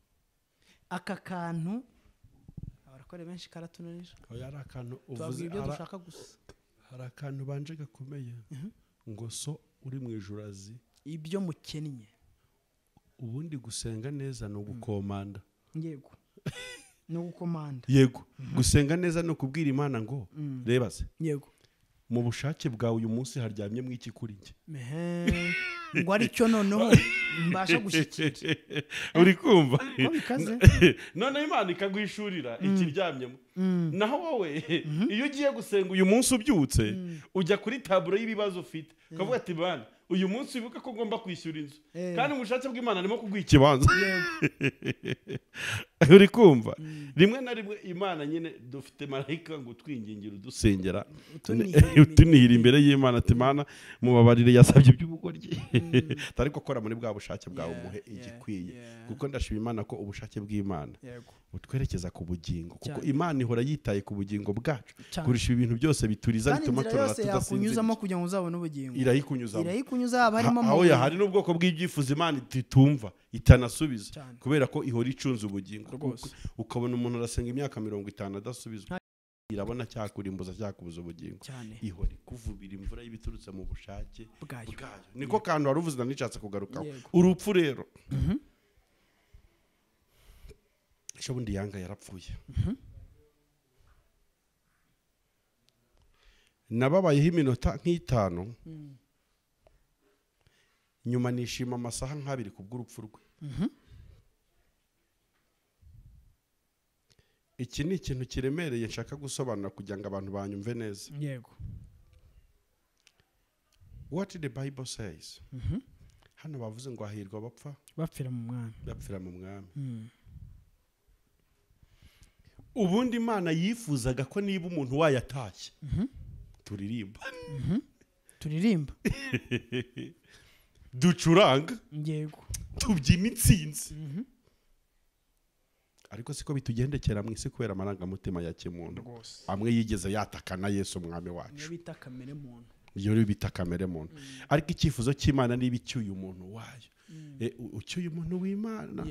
Aka kantu abarakore benshi karatunanira. Oya, ari akantu uvuze ibyo dushaka gusa. Hari akantu banje gakomeye ngo so uri mu ijuru azi ibyo mukennye. Ubundi gusenga neza ni ugukomanda. Yego. Ni ugukomanda. Yego. Gusenga neza ni ukubwira Imana ngo reba se. Yego. Mu bushake bwawe uyu munsi haryamye mu iki kuri njye. Ngo ari cyo noneho mbasha gushyikira. Uri kumva? None Imana ikaguhishurira ikiryamyemo. Naho wowe iyo ugiye gusenga uyu munsi ubyutse ujya kuri taburo y'ibibazo ufite, ukavuga ati bana uyu munsi wibuka ko ngomba kwishyura inzu, kandi mu bushake bw'Imana arimo kuguha ikibanza. Uri kumva? Rimwe na rimwe Imana nyine dufite marayika ngo twingingira udusengera utunihira imbere y'Imana ati Mana mubabarire yasabye iby'ubugoryi, ariko kora muri bwa bushake bwawe umuhe igikwiye. Kuko ndashima Imana ko ubushake bw'Imana butwerekeza ku bugingo, kuko Imana ihora yitaye ku bugingo bwacu kurusha ibintu byose bituriza bituma turara tudasinzira. Kugira ngo uzabone ubugingo irayikunyuzamo, irayikunyuza harimo aho hari n'ubwoko bw'ibyifuzo Imana itumva itanasubiza, kubera ko ihora icunze ubugingo. Ukabona umuntu arasenga imyaka 50 adasubizwa, irabona cyakurimbuza cyakubuza ubugingo, ihora ikuvubira imvura y'ibiturutse mu bushake bwayo. Niko kantu wari uvuze nishatse kugarukaho. Urupfu rero, ejo bundi Yanga yarapfuye. Nababayeho iminota nk'itanu, nyuma nishima amasaha nk'abiri kubw'urupfu rwe. Iki ni ikintu kiremereye nshaka gusobanura kugira ngo abantu banyumve neza. Yego. What the Bible says. Hano bavuze ngo hahirwa abapfa bapfira mu mwami. Bapfira mu mwami. Ubundi Imana yifuzaga ko niba umuntu wayatashye turirimba. Turirimba. Ducuranga. Yego. Tubyina intsinzi. Ariko siko bitugendekera mu isi kubera amarangamutima ya kimuntu amwe yigeze yatakana Yesu umwami wacu. Iyo bita kamere muntu. Iyo bita kamere muntu. Ariko icyifuzo cy'Imana niba icyuye umuntu wayo. Ucyuye umuntu w'Imana.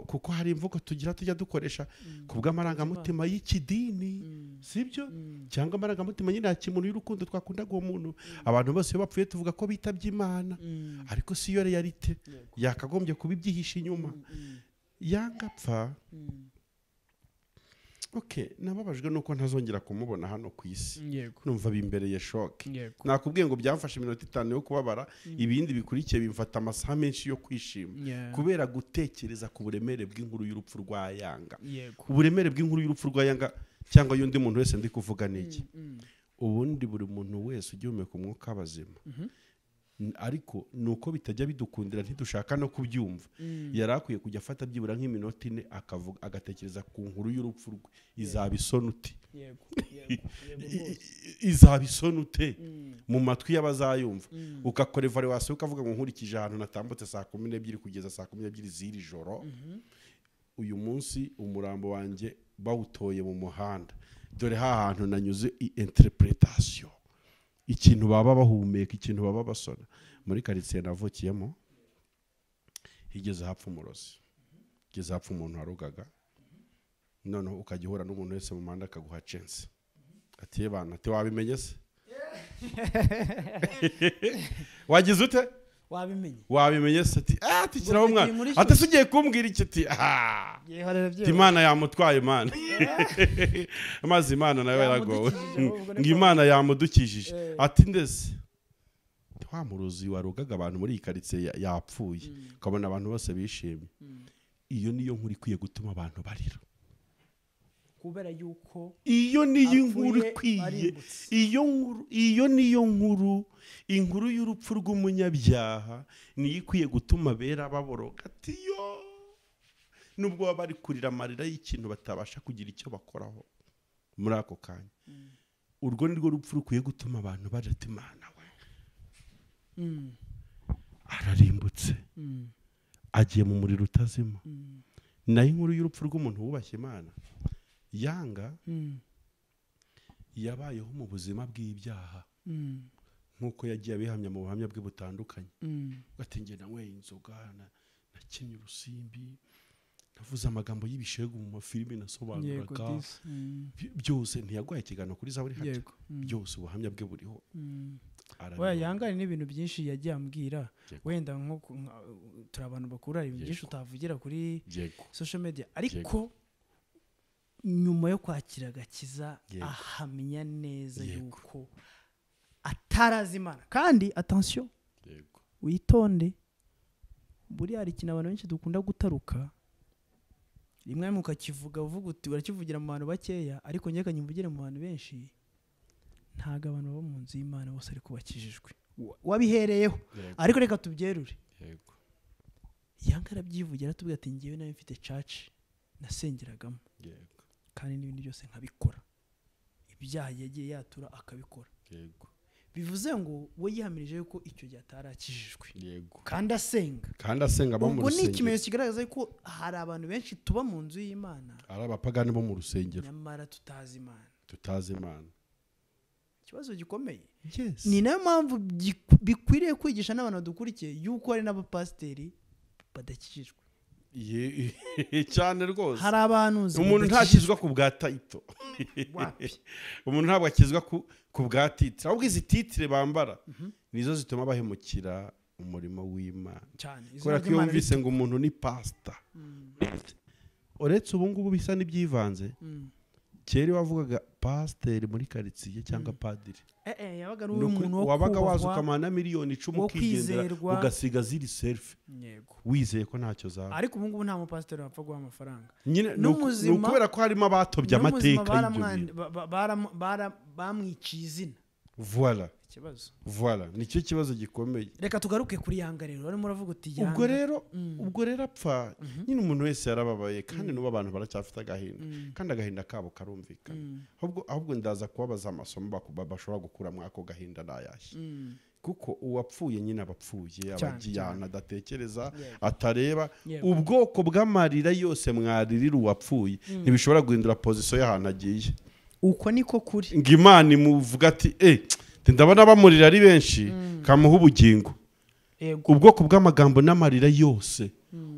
Kuko hari imvugo tugira tujya dukoresha kubw'amarangamutima y'ikidini, sibyo? Cyangwa amarangamutima nyine ya kimuntu y'urukundo twakundaga uwo muntu. Abantu bose iyo bapfuye tuvuga ko bitabye Imana, ariko si yo realite yakagombye kuba ibyihishe inyuma. Yanga apfa. Okay, nababajwe nuko ntazongera kumubona hano ku isi. Numva bimbereye shock. Nakubwiye ngo byamfashe iminota 5 yo kubabara, ibindi bikurikiye bimfata amasaha menshi yo kwishima, kubera gutekereza ku buremere bw'inkuru y'urupfu rwa Yanga. Uburemere bw'inkuru y'urupfu rwa Yanga cyangwa y'undi muntu wese ndi kuvuga niki. Ubundi buri muntu wese ugihumeka umwuka w'abazima, ariko nuko bitajya bidukundira ntidushaka no kubyumva, yarakwiye kujya afata byibura nk'iminota 4 akavuga agatekereza ku nkuru y'urupfu rwe. Izaba isonute. Izaba isonute mu matwi y'abazayumva. Ukakora evaluation ukavuga ngo nkurikije ahantu natambutse saa 12 kugeza saa 12 z'iri joro, uyu munsi umurambo wanjye bawutoye mu muhanda, dore ha hantu nanyuze interpretation, ikintu baba bahumeka, ikintu baba basona. Muri quartier navukiyemo higeze hapfa umurozi, higeze hapfa umuntu warogaga. Noneho ukajya uhura n'umuntu wese mu muhanda akaguha chance, ati bana, ati wabimenye se? Wagize ute? Wabimenye. Wabimenye se? Ati ati kiraho mwana, ati se ugiye kumbwira iki? Ati Imana yamutwaye Imana. Amazi Imana nawe yaragowe. Ngo Imana yamudukijije. Ati ndese wa murozi warogaga abantu muri iyi quartier yapfuye, ukabona abantu bose bishimye. Iyo niyo nkuru ikwiye gutuma abantu barira. Kubera yuko iyo niyo nkuru ikwiye, iyo niyo nkuru, inkuru y'urupfu rw'umunyabyaha niyo ikwiye gutuma bera baboroga. Ati yo Nubwo baba bari kurira amarira y'ikintu batabasha kugira icyo bakoraho muri ako kanya. Urwo ni rwo rupfu rukwiye gutuma abantu barata Imana we. Ararimbutse. Agiye mu muriro utazima. Nayo inkuru y'urupfu rw'umuntu wubashye Imana Yanga yabayeho mu buzima bw'ibyaha nk'uko yagiye abihamya mu buhamya bwe butandukanye. Ati njye nanyweye inzoga, nakinnye urusimbi, navuze amagambo y'ibishegu mu mafilimi nasobanuraga byose. Ntiyagwaye ikiganiro kuri Zaburi hajya byose ubuhamya bwe buriho. Oya Yanga ni ibintu byinshi yagiye ambwira, wenda nko turi abantu bakura ibintu byinshi utavugira kuri social media, ariko nyuma yo kwakira agakiza ahamya neza yuko atarazi Imana. Kandi attention, witonde, buriya hari ikintu abantu benshi dukunda gutaruka rimwe mukakivuga uvuga uti urakivugira mu bantu bakeya, ariko njye kanyimvugire mu bantu benshi. Ntago abantu bo mu nzu y'Imana bose ariko bakijijwe, wabihereyeho, ariko reka tubyerure. Yego. Yanga arabyivugira atubwira ati ngiye nawe mfite church nasengeragamo. Yego. Kandi n'ibindi byose nkabikora, ibyaha yagiye yatura akabikora. Yego. Bivuze ngo we yihamirije yuko icyo gihe atarakijijwe. Yego. Kandi asenga. Kandi asenga bo mu rusengero. Ubwo ni ikimenyetso kigaragaza ko hari abantu benshi tuba mu nzu y'Imana ari abapagani bo mu rusengero, nyamara tutazi Imana. Tutazi Imana. Ikibazo gikomeye. Yes. Ni nayo mpamvu bikwiriye kwigisha n'abantu badukurikiye yuko hari n'abapasiteri badakijijwe. Cyane rwose. Hari abantu umuntu ntakizwa ku bwa title. Umuntu ntabwo akizwa ku bwa titre, ahubwo izi titre bambara nizo zituma bahemukira umurimo w'Imana. Kubera ko iyo wumvise ngo umuntu ni pastor, uretse ubu ngubu bisa n'ibyivanze, kera wavugaga pasiteri muri karitsiye cyangwa padiri, yabaga ari umuntu wabaga waza ukamana miliyoni 10 ukigendera ugasiga ziri selfie wizeye ko ntacyo zaba. Ariko ubu ngubu nta mupasiteri wapfa guha amafaranga nyine, ni ukubera ko harimo abatobye amateka y'ibyo bintu, bamwiciye izina. Voilà. Ikibazo. Voilà, nicyo kibazo gikomeye. Reka tugaruke kuri Yanga rero, urimo uravuga uti Yanga. Ubwo rero apfa nyine umuntu wese yarababaye, kandi n'ubu abantu baracyafite agahinda, kandi agahinda kabo karumvikana. Ahubwo ndaza kubabaza amasomo bashobora gukura muri ako gahinda nayashye. Kuko uwapfuye nyine abapfuye abagiye ahantu adatekereza, atareba. Ubwoko bw'amarira yose mwaririra uwapfuye ntibishobora guhindura position y'ahantu agiye. Uko niko kuri. Ngo Imana imuvuga ati ndabona bamurira ari benshi kamuha ubugingo. Ubwoko bw'amagambo n'amarira yose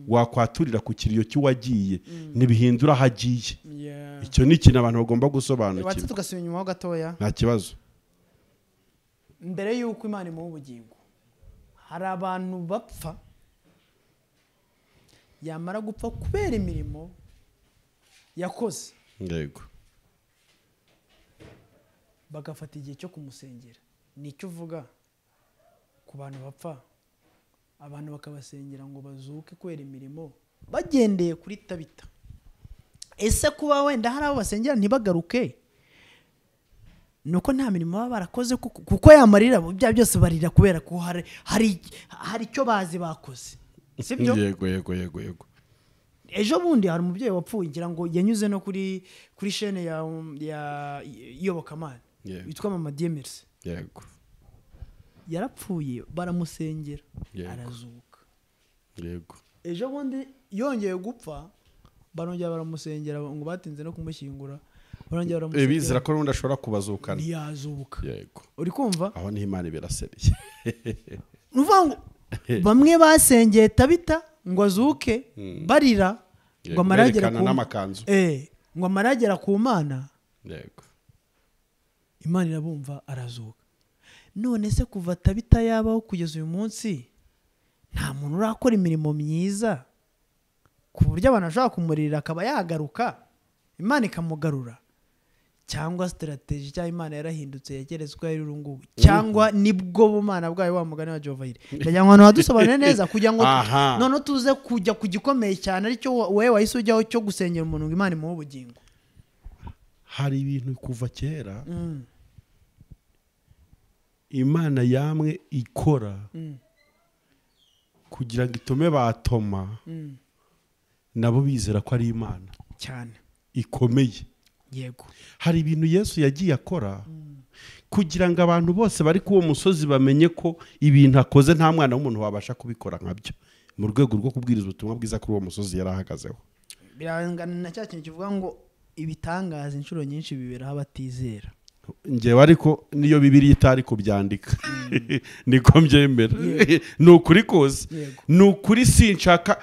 wakwaturira ku kiriyo cy'uwagiye ntibihindura aho agiye. Icyo ni ikintu abantu bagomba gusobanukirwa. Watse tugasubira inyuma ho gatoya. Nta kibazo. Mbere y'uko Imana imuha ubugingo, hari abantu bapfa, yamara gupfa kubera imirimo yakoze. Yego. Bagafata igihe cyo kumusengera. Nicyo uvuga ku bantu bapfa, abantu bakabasengera ngo bazuke kubera imirimo bagendeye kuri Tabita. Ese kuba wenda hari abo basengera ntibagaruke nuko nta mirimo baba barakoze, kuko yamarira bya byose barira kubera ko hari icyo bazi bakoze, sibyo? Yego. Ejo bundi hari umubyeyi wapfuye, ngira ngo yanyuze no kuri chaîne ya Iyobokamana witwa Mama Diemerse. Yego. Yarapfuye baramusengera arazuka. Yego. Ejo bundi yongeye gupfa barongera baramusengera ngo batinze no kumushyingura, barongera baramusengera bizera ko rundi ashobora kubazukana, ntiyazuka. Yego. Uri kumva aho niho Imana iberasereye. Nuvuga ngo bamwe basengeye Tabita ngo azuke barira ngo amaragera ku n'amakanzu, ngo amaragera ku Mana. Yego. Imana irabumva arazuka. None se kuva Tabita yabaho kugeza uyu munsi nta muntu urakora imirimo myiza ku buryo abantu bashobora kumurira akaba yagaruka, Imana ikamugarura? Cyangwa strategy cyangwa Imana yarahindutse yagerezwa iri rungu, cyangwa nibwo bumana bwayo wa mugani wa Jehovah Jireh. Ndagira ngo abantu badusobanure neza kugira ngo none tuze kujya ku gikomeye cyane aricyo wewe wahise ujyaho cyo gusengera umuntu ngo Imana imuhe ubugingo. Hari ibintu kuva kera Imana yamwe ikora kugira ngo itume batoma Nabo bizera ko ari Imana cyane ikomeye. Yego. Hari ibintu Yesu yagiye akora kugira ngo abantu bose bari ku uwo musozi bamenye ko ibintu akoze nta mwana w'umuntu wabasha kubikora nkabyo, mu rwego rwo kubwiriza ubutumwa bwiza kuri uwo musozi yarahagazeho. Birangana na cya kintu kivuga ngo ibitangaza inshuro nyinshi biberaho abatizera. Njyewe ariko niyo Bibiliya itari kubyandika niko mbyemera. Ni ukuri kose, ni ukuri. Sinshaka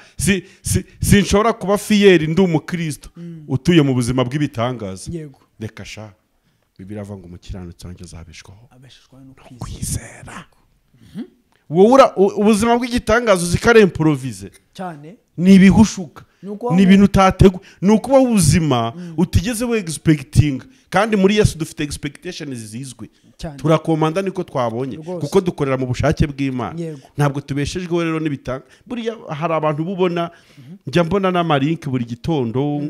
sinshobora kuba fiyeri ndi umukristo utuye mu buzima bw'ibitangaza. Reka sha, Bibiliya ivuga ngo umukiranutsi wanjye azabeshwaho no kwizera. Wowe ubuzima bw'igitangaza uzikare improvise cyane, ni ibihushuka, ni ibintu utateguye, ni ukubaho ubuzima utigeze we expecting. Kandi muri Yesu dufite expectations zizwi, turakomanda niko twabonye, kuko dukorera mu bushake bw'Imana, ntabwo tubeshejweho rero n'ibitanga. Buriya hari abantu bubona, njya mbona n'amalink buri gitondo,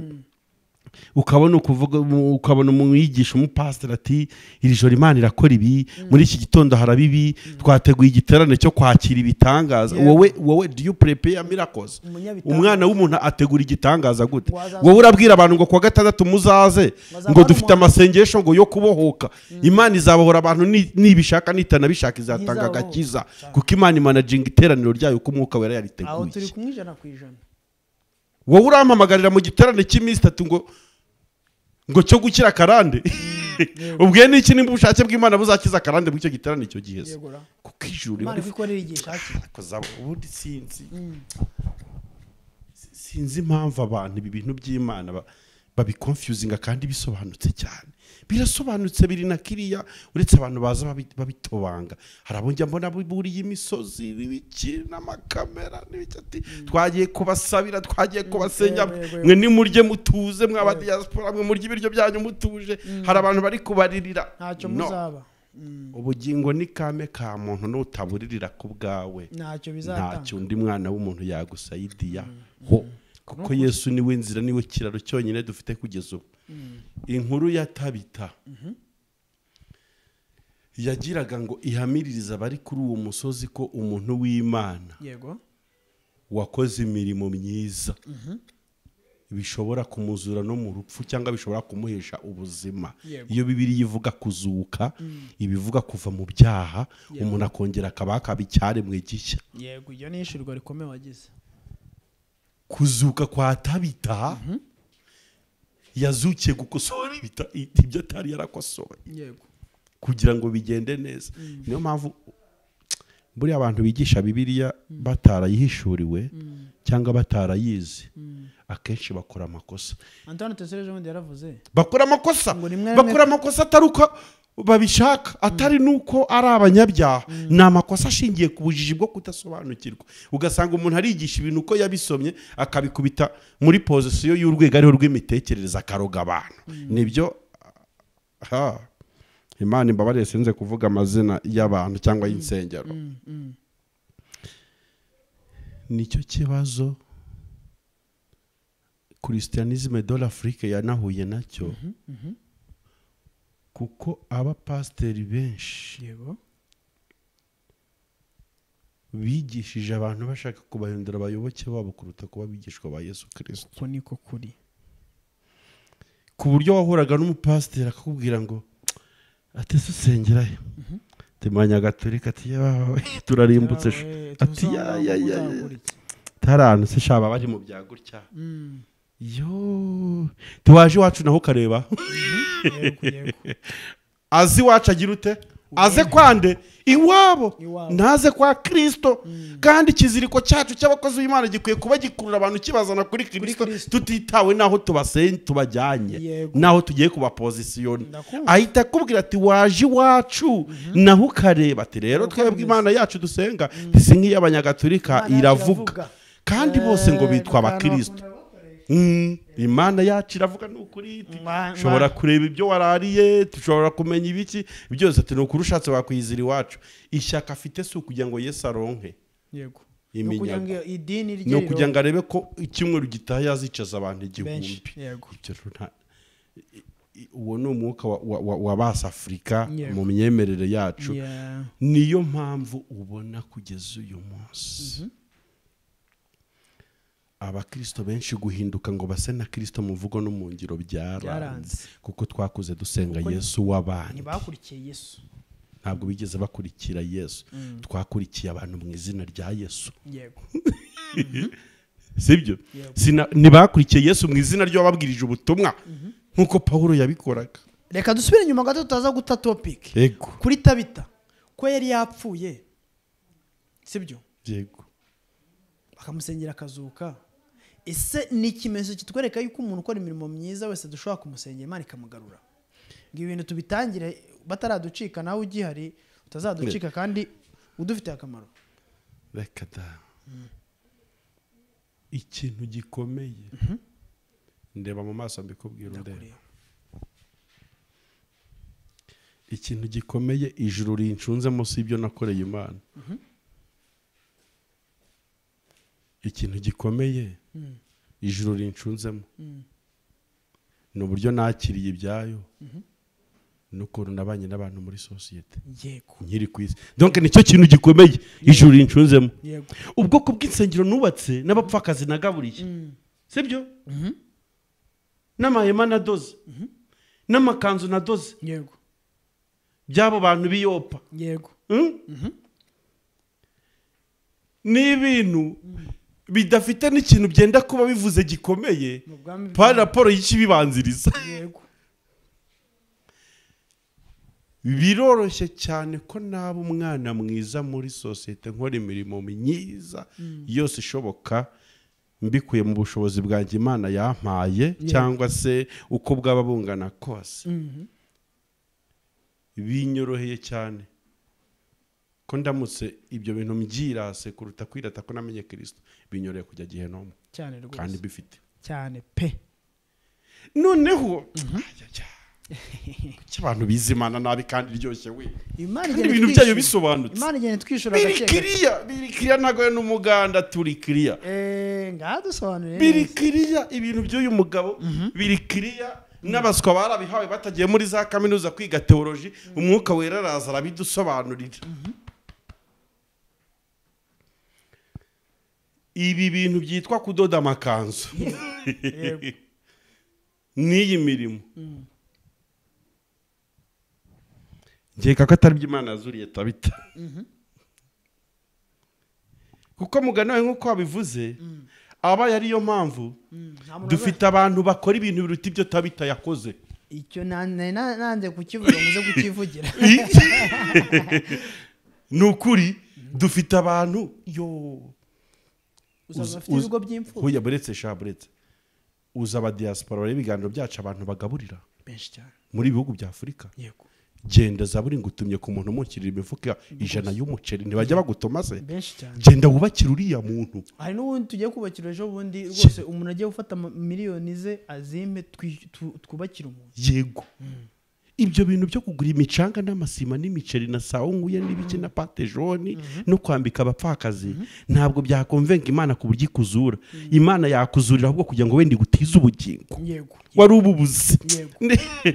ukabona ukuvuga, ukabona umwigisha umupasiteri ati iri joro Imana irakora ibi, muri iki gitondo harabibi, twateguye igiterane cyo kwakira ibitangaza. Wowe do you prepare miracles? Umwana w'umuntu ategura igitangaza gute? Wowe urabwira abantu ngo kuwa gatandatu muzaze, ngo dufite amasengesho ngo yo kubohoka. Imana izabohora abantu nibishaka nitanabishaka izatanga agakiza, kuko Imana imanaginga iteraniro ryayo uko Umwuka Wera yariteguye. Aho turi kumwe 100%. Wowe urampamagarira mu giterane cy'iminsi 3 ngo cyo gukira karande. Ubwiye n'iki nimba ubushake bw'Imana buzakiza karande muri icyo giterane icyo gihe? Kuko ijuru Imana ikorera igihe ishakiye. Ubundi sinzi impamvu abantu ibi bintu by'Imana babiconfusinga kandi bisobanutse cyane. Birasobanutse biri na kiriya, uretse abantu baza babitobanga. Hari abo njya mbona buriye imisozi n'ibiki n'amakamera n'ibiki, ati twagiye kubasabira, twagiye kubasenya, mwe nimurye mutuze, mwaba diaspora mwe murye ibiryo byanyu mutuje. Hari abantu bari kubaririra, ntacyo muzaba. Ubugingo ni kame ka muntu, nutaburirira ku bwawe ntacyo bizatanga, ntacyo undi mwana w'umuntu yagusayidiya ho, kuko Yesu niwe nzira, niwe kiraro cyonyine dufite kugeza ubu. Inkuru ya Tabita yagiraga ngo ihamiririza abari kuri uwo musozi ko umuntu w'Imana yego wakoze imirimo myiza bishobora kumuzura no mu rupfu cyangwa bishobora kumuhesha ubuzima. Iyo Bibiliya ivuga kuzuka, ibivuga kuva mu byaha, umuntu akongera akaba icyaremwe gishya. Yego, iyo ni ishurwa rikomeye wagize. Kuzuka kwa Tabita yazukiye gukosora ibyo atari yarakosoye. Yego. Kugira ngo bigende neza. Niyo mpamvu buriya abantu bigisha Bibiliya batarayihishuriwe cyangwa batarayizi, akenshi bakora amakosa. Antoine Tesere Jean yaravuze bakora amakosa, bakora amakosa atari uko babishaka, atari nuko ari abanyabyaha, ni amakosa ashingiye ku bujiji bwo kudasobanukirwa. Ugasanga umuntu arigisha ibintu uko yabisomye akabikubita muri position y'urwego ariho rw'imitekerereze, akaroga abantu. Nibyo Imana imbabarire sinze kuvuga amazina y'abantu cyangwa y'insengero. Nicyo kibazo Christianisme de l'Afrique yanahuye nacyo, kuko abapasiteri benshi bigishije abantu bashaka kubahindura abayoboke babo kuruta kuba abigishwa ba Yesu Kristo. Ko niko kuri. Ku buryo wahoraga n'umupasiteri akakubwira ngo ati usengera he? Timanya Gatolika ati yawe turarimbutse ati ya ya ya taranu se shaba bari mu bya gutya. Yo tuwaje wacu naho kareba. Azi wacu agira ute? Aze kwande iwabo, ntaze kwa Kristo. Kandi ikiziriko cyacu cy'abakozi b'Imana gikwiye kuba gikurura abantu kibazana kuri Kristo, tutitawe naho tubasenye tubajyanye, naho tugiye kuba position. Ahita akubwira ati waje iwacu naho ukareba ati rero twebwe Imana yacu dusenga si nk'iy'abanyagatolika iravuga, kandi bose ngo bitwa abakristo. Imana yacu iravuga n'ukuri, ushobora kureba ibyo warariye, tushobora kumenya ibiki byose, ati n'ukuri ushatse wakwizira iwacu. Ishyaka afite si ukugira ngo Yesu aronke yego iminyago, ni ukugira ngo arebe ko icyumweru gitaha yazicaza abantu 1000. Uwo ni umwuka wa basi Afurika mu myemerere yacu. Niyo mpamvu ubona kugeza uyu munsi Abakristo benshi guhinduka ngo base na Kristo mu mvugo no mu ngiro byaranze, kuko twakuze dusenga Yesu w'abandi. Ntibakurikiye Yesu, ntabwo bigeze bakurikira Yesu. Twakurikiye abantu mu izina rya Yesu. Yego. Sibyo? Ntibakurikiye Yesu mu izina ry'ababwirije ubutumwa nkuko Paulo yabikoraga. Reka dusubire inyuma gato tutaza guta topic. Yego. Kuri Tabita ko yari yapfuye, sibyo? Yego. Bakamusengera akazuka. Ese ni ikimenyetso kitwereka yuko umuntu ukora imirimo myiza wese dushobora kumusengera Imana ikamugarura? Ngo ibintu tubitangire bataraducika, nawe ugihari utazaducika kandi udufitiye akamaro. Reka da. Ikintu gikomeye. Ndeba mu maso mbikubwira undeba. Ikintu gikomeye ijuru rincunzemo si ibyo nakoreye Imana. Ikintu gikomeye ijuru rincunzemo ni uburyo nakiriye ibyayo n'ukuntu nabanye n'abantu muri sosiyete. Yego. Nkiri ku isi. Donc nicyo kintu gikomeye ijuru rincunzemo. Ubwoko bw'insengero nubatse n'abapfakazi nagaburiye. Sibyo? N'amahema nadoze. N'amakanzu nadoze. Yego. Byabo bantu biyopa. Yego. Ni ibintu bidafite n'ikintu byenda kuba bivuze gikomeye par rapport y'ikibibanziriza. Yego. Biroroshye cyane ko naba umwana mwiza muri sosiyete nkora imirimo myiza yose ishoboka mbikuye mu bushobozi bwanjye Imana yampaye cyangwa se uko bwaba bungana kose. Binyoroheye cyane ko ndamutse ibyo bintu mbyirase kuruta kwirata ko namenye Kristo, binyoroheye kujya gihenomu cyane rwose kandi bifite cyane pe. Noneho kuki abantu bize Imana nabi kandi iryoshye we, kandi ibintu byayo bisobanutse. Imana igenda twishura gake. Biri kiriya ntago n'umuganda turi kiriya. Ngadusobanurire. Biri kiriya ibintu by'uyu mugabo biri kiriya n'abaswa barabihawe batagiye muri za kaminuza kwiga theology, umwuka wera araza arabidusobanurira. Ibi bintu byitwa kudoda amakanzu n'iyi mirimo nkeka ko atari by'Imana yazuriye Tabita. Kuko mugana we nk'uko wabivuze, aba yari yo mpamvu dufite abantu bakora ibintu biruta ibyo Tabita yakoze. Icyo nanze kukivuga muze kukivugira. Ni ukuri dufite abantu yo uzafite ibigo by'imfubyi. Hoya buretse sha buretse. Uza aba diaspora bari ibiganiro byacu abantu bagaburira benshi cyane muri bihugu bya Afurika. Yego. Genda zaburi ngutumye ku muntu umukirira imifuka 100 y'umuceri ntibajya bagutoma se. Genda wubakira uriya muntu. Hari n'ubundi tugiye kubakira ejo bundi rwose umuntu agiye gufata miliyoni ze azime twubakira umuntu. Yego. Ibyo bintu byo kugura imicanga n'amasima n'imiceri na sawunguye n'ibiki na pate jaune no kwambika abapfakazi ntabwo byakonvenga Imana ku buryo ikuzura. Imana yakuzurira ahubwo kugira ngo wende gutize ubugingo. Yego. Wari ububuze.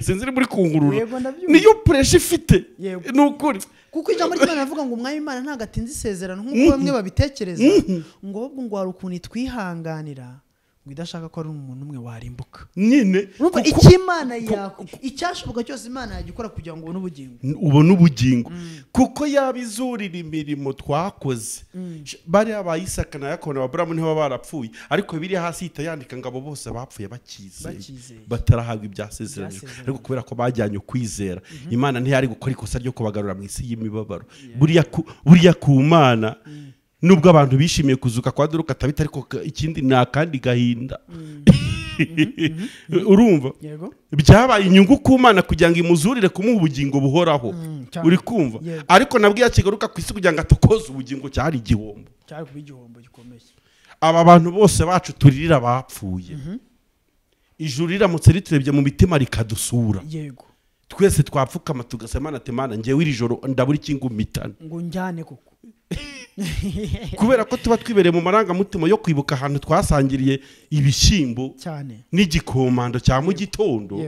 Sinzi muri kungurura. Niyo pressure ifite. Ni ukuri. Kuko ijambo ry'Imana rivuga ngo umwami Imana ntago atinze isezerano nkuko bamwe babitekereza, ngo ahubwo ngo hari ukuntu itwihanganira ngo idashaka ko ari umuntu umwe warimbuka. Nyine icyo Imana yako icyashoboka cyose Imana yagikora kugira ngo ubone ubugingo. Ubone ubugingo. Kuko yabizurira imirimo twakoze. Bari abayisaka na Yakobo na Aburahamu niho barapfuye, ariko biri hasi itayandika ngo abo bose bapfuye bakizeye batarahabwa ibyasezeranyijwe, ariko kubera ko bajyanye ukwizera Imana ntiyari gukora ikosa ryo kubagarura mu isi y'imibabaro. Buriya ku Mana nubwo abantu bishimiye kuzuka kwa Doruka Tabita, ariko ikindi ni akandi gahinda. Urumva byabaye inyungu ku Mana kugira ngo imuzurire kumuha ubugingo buhoraho. Uri kumva? Ariko nabwo yakigaruka ku isi kugira ngo atokoze ubugingo cyari igihombo. Cyari kuba igihombo gikomeye. Aba bantu bose bacu turirira bapfuye. Ijuru riramutse riturebye mu mitima rikadusura. Yego. Twese twapfukama tugasema ati Mana njyewe iri joro ndabura ikingumitana ngo njyane koko. Kubera ko tuba twibereye mu marangamutima yo kwibuka ahantu twasangiriye ibishyimbo n'igikomando cya mu gitondo,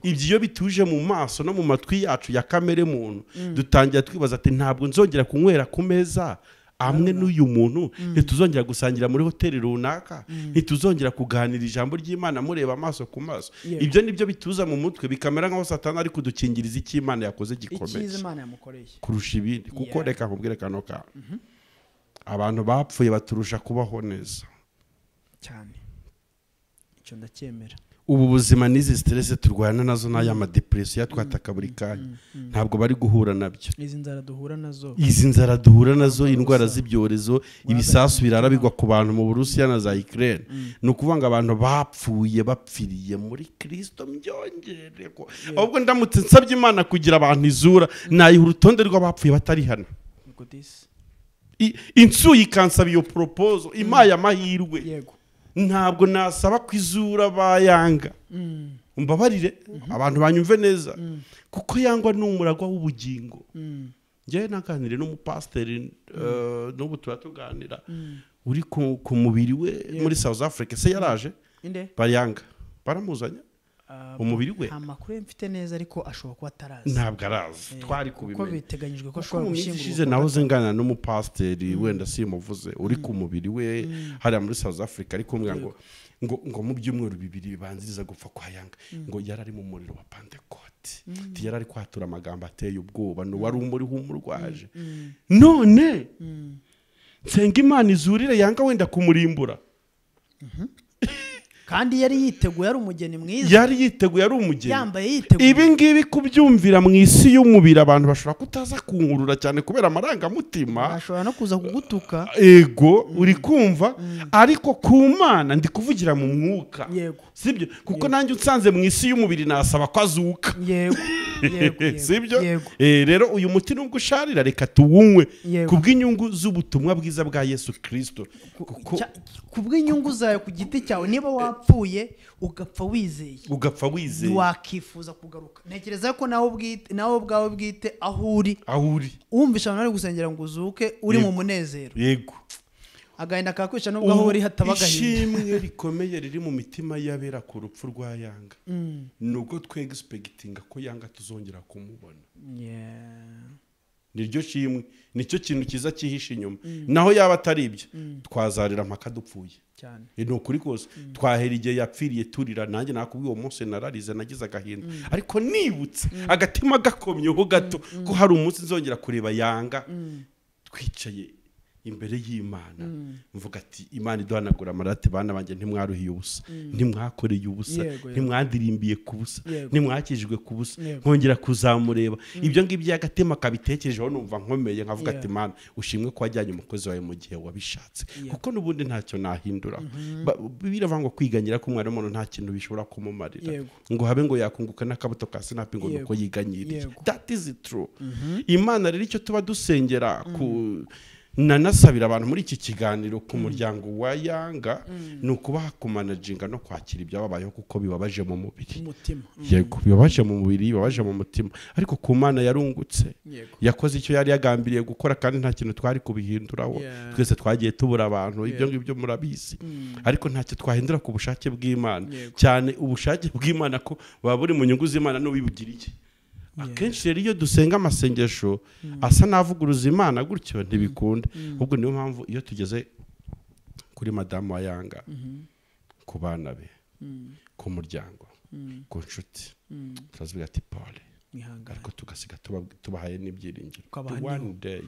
ibyo iyo bituje mu maso no mu matwi yacu ya kamere muntu dutangira twibaza ati ntabwo nzongera kunywera ku meza amwe n'uyu muntu, ntituzongera gusangira muri hoteli runaka, ntituzongera kuganira ijambo ry'Imana mureba amaso ku maso. Ibyo nibyo bituza mu mutwe, bikamera nkaho Satani ari kudukingiriza icyo Imana yakoze gikomeye, icyiza Imana yamukoreye kurusha ibindi. Kuko reka nkubwire kano kantu, abantu bapfuye baturusha kubaho neza cyane, icyo ndacyemera. Ubu buzima n'izi stress turwana nazo n'aya ma depression twataka buri kanya, ntabwo bari guhura nabyo. Izi nzara duhura nazo, indwara z'ibyorezo, ibisasu birara bigwa ku bantu mu Burusiya na za Ukraine. Ni ukuvuga ngo abantu bapfuye bapfiriye muri Kristo. Mbyongere ko ahubwo ndamutse nsabye Imana kugira abantu izura, nayiha urutonde rw'abapfuye batari hano. Insu ikansaba iyo proposal, impaye amahirwe. Ntabwo nasaba kwizura bayanga. Umbabarire abantu banyumve neza, kuko yangwa n'umuragwa w'ubugingo. Njye naganire n'umupasiteri n'ubu turatuganira uri ku mubiri we muri South Africa. Se yaraje bayanga baramuzanye umubiri we, amakuru mfite neza ariko ashobora kuba atarazi, ntabwo arazi, twari kubimenya kuko biteganyijwe ko ashobora gushyingurwa. Nahoze ngana n'umupasiteri wenda simuvuze uri ku mubiri we hariya muri South Africa, ariko mbwira ngo ngo mu byumweru bibiri bibanziriza gupfa kwa Yanga ngo yarari mu muriro wa Pentecote, yari ari kwatura amagambo ateye ubwoba, no wari umuri humurwaje. None nsenga Imana izurire Yanga wenda kumurimbura. Kandi yari yiteguye, ari umugeni mwiza, yari yiteguye, ari umugeni, yambaye yiteguye. Ibi ngibi kubyumvira mu isi y'umubiri abantu bashobora kutaza kunkurura cyane kubera amarangamutima, bashobora no kuza kugutuka. Ego uri kumva, ariko ku Mana ndi kuvugira mu mwuka. Yego, sibyo? Kuko nanjye unsanze mu isi y'umubiri nasaba ko azuka. Yego, yego, sibyo? Rero uyu muti nubwo usharira reka tuwunywe kubw'inyungu z'ubutumwa bwiza bwa Yesu Kristo, kubw'inyungu zawe ku giti cyawe. Niba wapfuye ugapfa wizeye, wakifuza kugaruka. Ntekereza ko nawe ubwite, nawe ubwawe bwite aho uri wumvisha abantu bari gusengera ngo uzuke uri mu munezero. Yego, agahinda kakwica nubwo aho uri hataba agahinda. Ishimwe rikomeye riri mu mitima y'abera ku rupfu rwa Yanga nubwo twe expectinga ko Yanga tuzongera kumubona. Niryo shimwe, nicyo kintu kiza cyihishe inyuma. Naho yaba atari ibyo twazarira mpaka dupfuye cyane. Ni ukuri kose twahera igihe yapfiriye turira. Nanjye nakubwiye uwo munsi nararize, nagize agahinda, ariko nibutse agatima gakomyeho gato ko hari umunsi nzongera kureba Yanga twicaye imbere y'Imana, mvuga ati Imana iduhanagura amarate, bana banjye ntimwaruhiye ubusa, ntimwakoreye ubusa, ntimwandirimbiye ku busa, ntimwakijwe ku busa, nkongera kuzamureba. Ibyo ngibyo agatima kabitekerejeho numva nkomeye, nkavuga ati Mana ushimwe ko wajyanye umukozi wawe mu gihe wabishatse, kuko n'ubundi ntacyo nahindura. Biravuga ngo kwiganyira ko umwana w'umuntu nta kintu bishobora kumumarira, ngo habe ngo yakunguka n'akabuto ka sinapi ngo nuko yiganyiriye. That is true. Imana rero icyo tuba dusengera ku nanasabira abantu muri iki kiganiro ku muryango wa Yanga ni ukubaha kumanaginga no kwakira ibyababayeho, kuko bibabaje mu mubiri, yego bibabaje mu mubiri, bibabaje mu mutima, ariko ku Mana yarungutse, yakoze icyo yari yagambiriye gukora kandi nta kintu twari kubihinduraho. Twese twagiye tubura abantu, ibyo ngibyo murabizi, ariko ntacyo twahindura ku bushake bw'Imana, cyane ubushake bw'Imana ko buba buri mu nyungu z'Imana n'ubibugiriye. Akenshi rero iyo dusenga amasengesho asa n'avuguruza Imana gutyo ntibikunda. Ahubwo niyo mpamvu iyo tugeze kuri madamu wa Yanga, ku bana be, ku muryango, ku nshuti, turazivuga ati pole, ariko tugasiga tubahaye n'ibyiringiro. One day,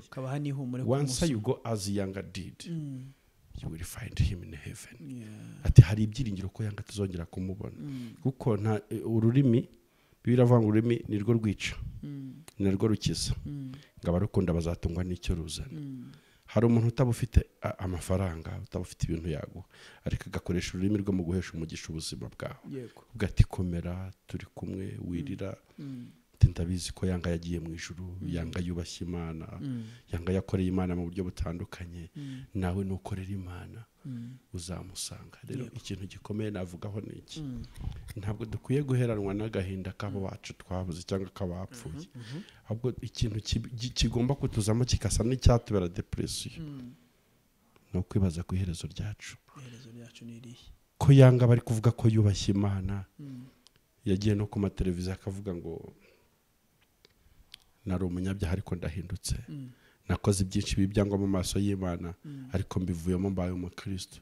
once you go as Yanga did, you will find him in heaven. Ati hari ibyiringiro ko Yanga tuzongera kumubona, kuko nta ururimi biravuga ngo ururimi nirwo rwica, nirwo rukiza, ngo abarukunda bazatungwa n'icyo ruzana. Hari umuntu utabufite amafaranga, utabufite ibintu yago, ariko agakoresha ururimi rwo mu guhesha umugisha ubuzima bwawe. Ugati komera, turi kumwe, wirira, ndabizi ko Yanga yagiye mu ijuru, Yanga yubashye Imana, Yanga yakoreye Imana mu buryo butandukanye, nawe nukorera Imana uzamusanga. Rero ikintu gikomeye navugaho ni iki: ntabwo dukwiye guheranwa n'agahinda k'abo bacu twabuze cyangwa k'abapfuye, ahubwo ikintu kigomba kutuzamo kikasa n'icyatubera depression ni ukwibaza ku iherezo ryacu. Ko Yanga bari kuvuga ko yubashye Imana, yagiye no ku mateleviziyo akavuga ngo nari umunyabyaha ariko ndahindutse, Nakoze byinshi bibyangwa mu maso y'Imana, ariko mbivuyemo mbaye umukristo.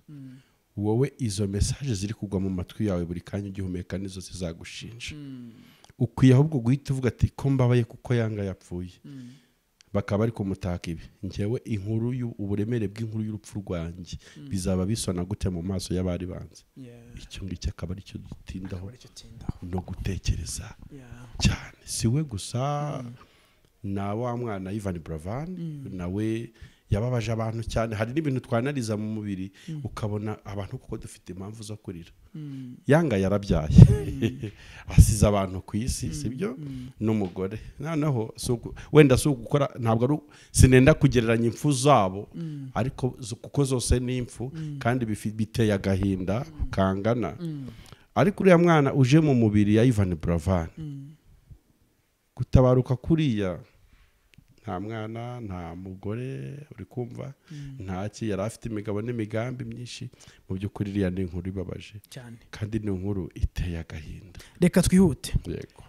Wowe izo message ziri kugwa mu matwi yawe buri kanya ugihumeka nizo zizagushinja. Ukwiye ahubwo guhita uvuga ati ko mbabaye kuko Yanga yapfuye, bakaba bari kumutaka ibi, njyewe inkuru uburemere bw'inkuru y'urupfu rwanjye bizaba bisona gute mu maso y'abari banze. Icyo ngicyo akaba aricyo dutindaho no gutekereza cyane. Si we gusa, na wa mwana Ivan Buravan nawe yababaje abantu cyane. Hari n'ibintu twanaliza mu mubiri ukabona abantu kuko dufite impamvu zo kurira. Yanga yarabyaye asize abantu ku isi, sibyo, n'umugore. Noneho wenda si ugukora, ntabwo ari sinenda kugereranya impfu zabo, ariko kuko zose ni impfu kandi biteye agahinda kangana. Ariko uriya mwana uje mu mubiri ya Ivan Buravan gutabaruka kuriya, nta mwana nta mugore, uri kumva ntaki, yari afite imigabo n'imigambi myinshi. Mu by'ukuri iriya ni inkuru ibabaje cyane kandi ni inkuru iteye agahinda. Reka twihute. Yego,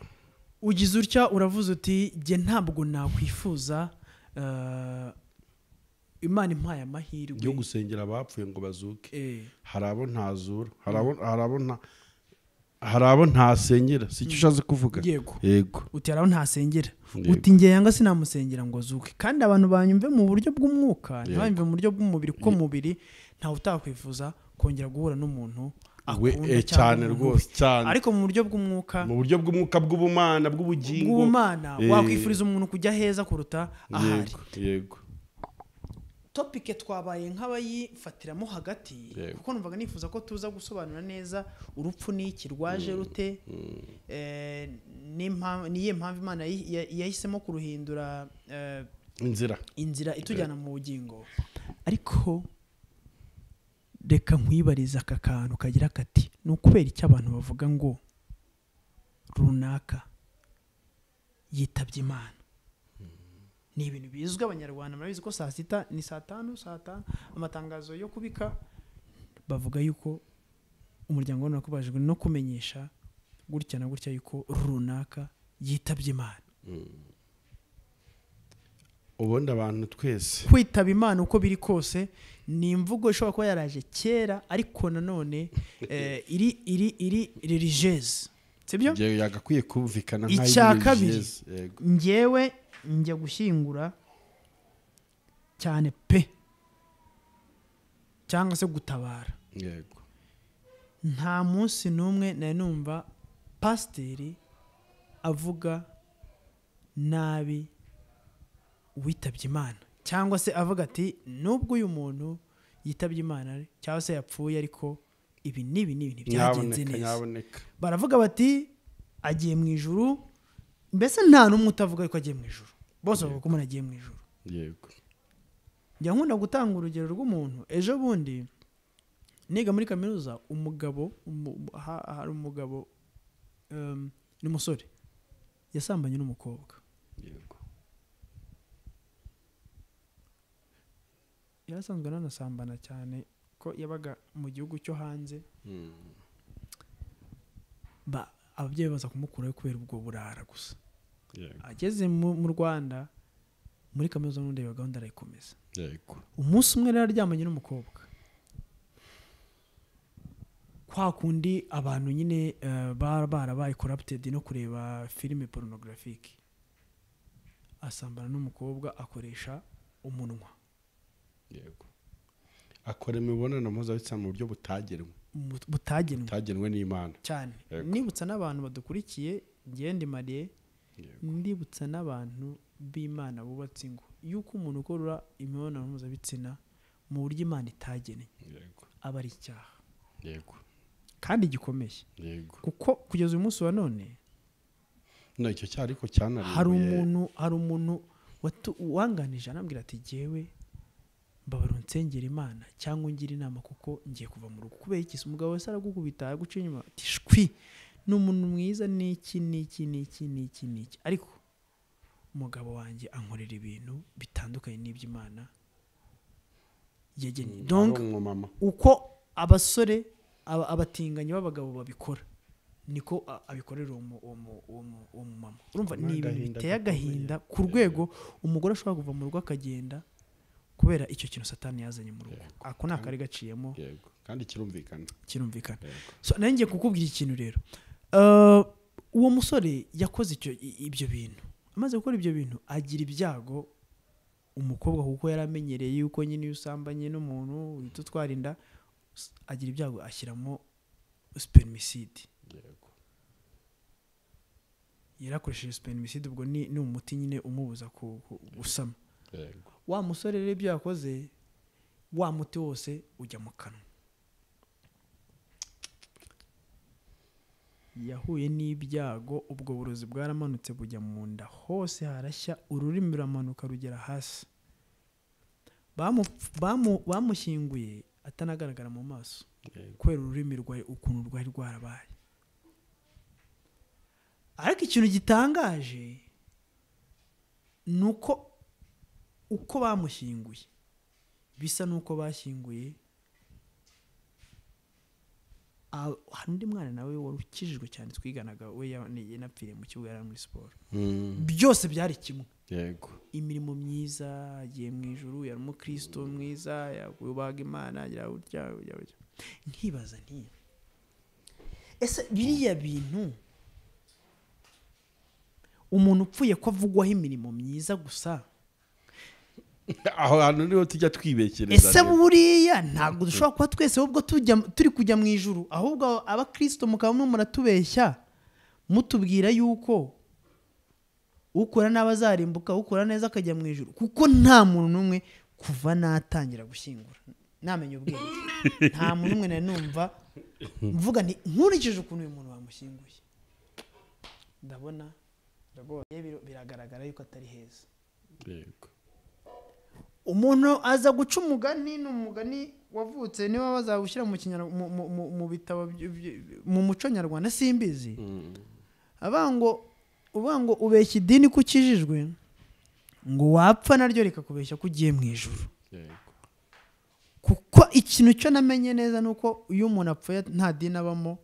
ugize utya uravuze uti jye ntabwo nakwifuza Imana impaye amahirwe yo gusengera abapfuye ngo bazuke. Hari abo ntazura, hari abo ntasengera, si icyo ushatse kuvuga? Yego. Yego, uti hari abo ntasengera, uti nge Yanga sinamusengera ngo azuke. Kandi abantu banyumve mu buryo bw'umwuka, ntibanyumve mu buryo bw'umubiri, kuko mubiri ntawe utakwifuza kongera guhura n'umuntu akunda cyane rwose cyane. Ariko mu buryo bw'umwuka, mu buryo bw'umwuka bw'ubumana bw'ubugingo bw'ubumana, wakwifuriza umuntu kujya heza kuruta ahari. Yego, topike twabaye nk'abayifatiramo hagati, kuko numvaga nifuza ko tuza gusobanura neza urupfu n'iki rwaje rute, niye mpamvu Imana yahisemo kuruhindura inzira itujyana mu bugingo. Ariko reka nkwibariza aka kantu kagira kati ni ukubera icyo abantu bavuga ngo runaka yitabye Imana. Ni ibintu bizwi abanyarwanda murabizi ko saa sita ni saa tanu amatangazo yo kubika bavuga yuko umuryango nakubajwe no kumenyesha gutya na gutya yuko runaka yitabye Imana. Ubundi abantu twese kwitaba Imana uko biri kose ni imvugo ishobora kuba yaraje kera, ariko nanone iri religieuse, sibyo? Yagakwiye kumvikana nk'ayo religieuse. Njyewe njya gushyingura cyane pe, cyangwa se gutabara. Yego, nta munsi n'umwe nari numva pasiteri avuga nabi witabye Imana, cyangwa se avuga ati nubwo uyu muntu yitabye Imana cyangwa se yapfuye ariko ibi n'ibi n'ibi byagenze neza. Baravuga bati agiye mu ijuru, mbese nta n'umwe utavuga ko agiye mu ijuru, bose bavuga ko umuntu agiye mu ijuru. Yego, njya nkunda gutanga urugero rw'umuntu. Ejo bundi niga muri kaminuza, umugabo hari umugabo n'umusore yasambanye n'umukobwa. Yego, yarasanzwe ananasambana cyane ko yabaga mu gihugu cyo hanze. Ababyeyi baza kumukurayo kubera ubwo burara gusa. Ageze mu Rwanda muri kaminuza n'undi iyo gahunda arayikomeza. Yego, umunsi umwe rero aryamanye n'umukobwa, kwa kundi abantu nyine barabaye corrupted no kureba filime pornographique, asambana n'umukobwa akoresha umunwa. Yego, akora imibonano mpuzabitsina mu buryo butagenwe n'Imana cyane. Nibutsa n'abantu badukurikiye, ngende mariye, ndibutsa n'abantu b'Imana bubatse ingo yuko umuntu ukora imibonano mpuzabitsina mu buryo Imana itageneye aba ari icyaha. Yego, kandi gikomeye. Yego, kuko kugeza uyu munsi wa none no icyo cyaha ariko cyanariye. Hari umuntu wanganije anambwira ati jyewe mbabara unsengera Imana cyangwa ungira inama kuko ngiye kuva mu rugo. Kubera iki? Umugabo wese aragukubita aguca inyuma ati shwi ni umuntu mwiza n'iki n'iki n'iki n'iki n'iki, ariko umugabo wanjye ankorera ibintu bitandukanye n'iby'Imana yagennye. Donc uko abasore abatinganyi b'abagabo babikora Niko abikorera uwo mumama. Urumva ni ibintu biteye agahinda ku rwego umugore ashobora kuva mu rugo akagenda kubera icyo kintu Satani yazanye mu rugo. Ako ni akari gaciyemo. Yego, kandi kirumvikana. Kirumvikana. So nanjye kukubwira ikintu rero, uwo musore yakoze ibyo bintu, amaze gukora ibyo bintu agira ibyago umukobwa, kuko yaramenyereye yuko nyine iyo usambanye n'umuntu uhita utwara inda, agira ibyago ashyiramo spermicide. Yego, yarakoresheje spermicide, ubwo ni umuti nyine umubuza gusama. Yego, wa musore rero ibyo yakoze, wa muti wose ujya mu kanwa. Yahuye n'ibyago, ubwo burozi bwaramanutse bujya mu nda hose harashya, ururimi ruramanuka rugera hasi. Bamushyinguye atanagaragara mu maso kubera ururimi rwari ukuntu rwari rwarabaye. Ariko ikintu gitangaje nuko uko bamushyinguye bisa nuko bashyinguye hari undi mwana nawe wari ukijijwe cyane twiganaga, we yanapfiriye mu kibuga yari muri siporo. Byose byari kimwe. Yego, imirimo myiza, agiye mu ijuru, yari umukristo mwiza, yubahaga Imana, agira gutya. Nkibaza nti ese biriya bintu umuntu upfuye ko avugwaho imirimo myiza gusa, aho hantu niho tujya twibekereza. Ese buriya ntabwo dushobora kuba twese ahubwo turi kujya mu ijuru, ahubwo abakristo mukaba muratubeshya mutubwira yuko ukora n'abazarimbuka, ukora neza akajya mu ijuru, kuko nta muntu n'umwe kuva natangira gushyingura namenya ubwenge nta muntu n'umwe nari numva mvuga nti nkurikije ukuntu uyu muntu bamushyinguye ndabona rwose biragaragara yuko atari heza. Yego, umuntu aza guca umugani, ni umugani wavutse niba bazawushyira mu bitabo mu muco nyarwanda simbizi, abango uvuga ngo ubeshya idini ko ukijijwe ngo wapfa naryo rikakubeshya ko ugiye mu ijuru. Kuko ikintu cyo namenye neza nuko iyo umuntu apfuye nta dini abamo,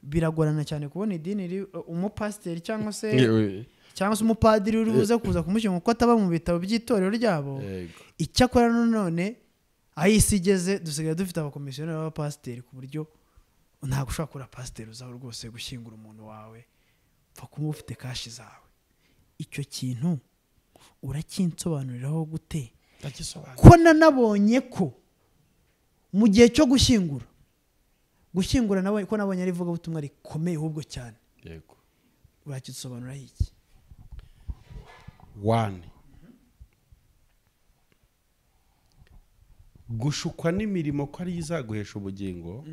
biragorana cyane kubona idini umupasiteri cyangwa se umupadiri uri buze kuza kumushyinga kuko ataba mu bitabo by'itorero ryabo. Icyakora none aho isi igeze dusigaye dufite abakomisiyoneri b'abapasiteri ku buryo ntabwo ushobora kubura pasiteri uzaho rwose gushyingura umuntu wawe, pfa kuba ufite kashi zawe. Icyo kintu urakinsobanuriraho gute? Ko nanabonye ko mu gihe cyo gushyingura nawe ko nabonye ari ivugabutumwa rikomeye ahubwo cyane. Yego, urakisobanuraho iki? One, gushukwa n'imirimo ko ari izaguhesha ubugingo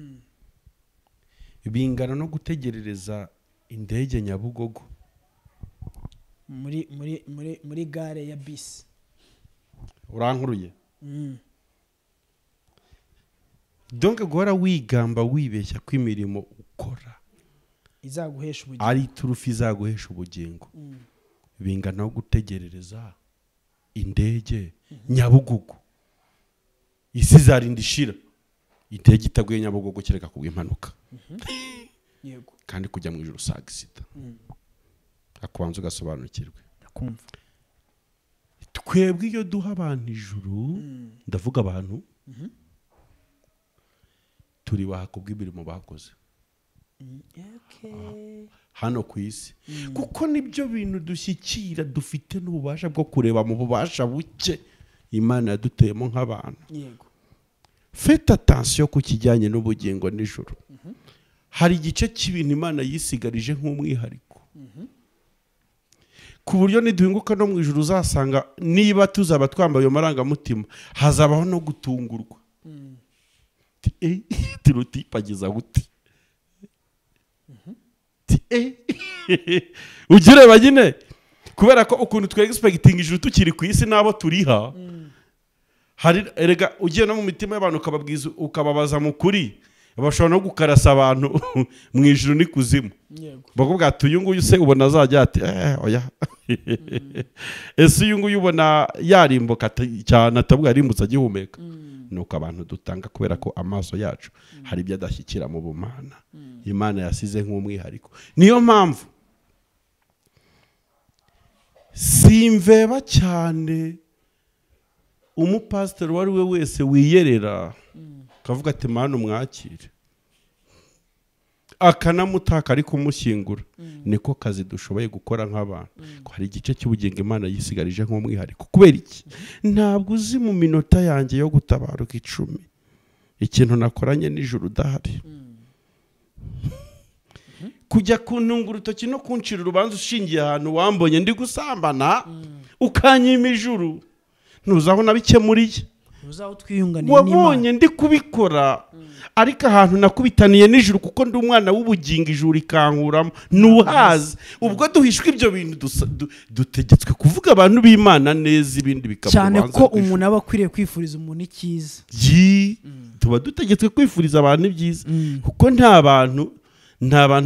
bingana no gutegerereza indege Nyabugogo muri muri muri muri gare ya bisi. Urankuruye. Donc guhora wigamba wibeshya ko imirimo ukora izaguhesha ubugingo ari turufi izaguhesha ubugingo bingana no gutegerereza indege Nyabugogo. Isi zarinda ishira indege itaguye Nyabugogo kereka kubwa impanuka. Yego, kandi kujya mu ijuru saga sita. Akubanza ugasobanukirwe. Ndakumva. Twebwe iyo duha abantu ijuru, ndavuga abantu turi baha kubw'imirimo bakoze hano ku isi, kuko nibyo bintu dushyikira, dufite n'ububasha bwo kureba mu bubasha buke Imana yaduteyemo nk'abantu. Yego, faites attention ku kijyanye n'ubugingo n'ijuru. Hari igice cy'ibintu Imana yisigarije nk'umwihariko, ku buryo niduhinguka no mu ijuru uzasanga niba tuzaba twambaye amarangamutima hazabaho no gutungurwa. Tirutipagiza gute? Ugireba nyine kubera ko ukuntu twe expecting ijuru tukiri ku isi nabo turiha. Hari erega ugiye no mu mitima y'abantu ukababwiza ukababaza mu kuri, Bashobora no gukarasa abantu mu ijuru n'ikuzimu. Bakubwira ati uyu nguyu se ubona azajya ati oya. Ese uyu nguyu ubona yarimbuka cyane atabwa yarimbutse agihumeka. Nuko abantu dutanga kubera ko amaso yacu hari ibyo adashyikira mu bumana. Imana yasize nk'umwihariko. Niyo mpamvu simveba cyane umupasiteri uwo ari we wese wiyerera kavuga ati Mana umwakire, akanamutaka ari kumushyingura. Niko kazi dushoboye gukora nk'abantu. Ko hari igice cy'ubugingo Imana yisigarije nk'umwihariko. Kubera iki? Ntabwo uzi mu minota yanjye yo gutabaruka 10 ikintu nakoranye n'ijuru udahari. Kujya kuntunga urutoki no kuncira urubanza ushingiye ahantu wambonye ndi gusambana ukanyima ijuru, ntuzaho nabikemuriye, wabonye ndi kubikora, ariko ahantu nakubitaniye n'ijuru kuko ndi umwana w'ubugingo ijuru rikankuramo ntuhazi. Ubwo duhishwe ibyo bintu dutegetswe kuvuga abantu b'Imana neza, ibindi bikaba cyane ko umuntu aba akwiriye kwifuriza umuntu icyiza. Tuba dutegetswe kwifuriza abantu ibyiza, kuko nta bantu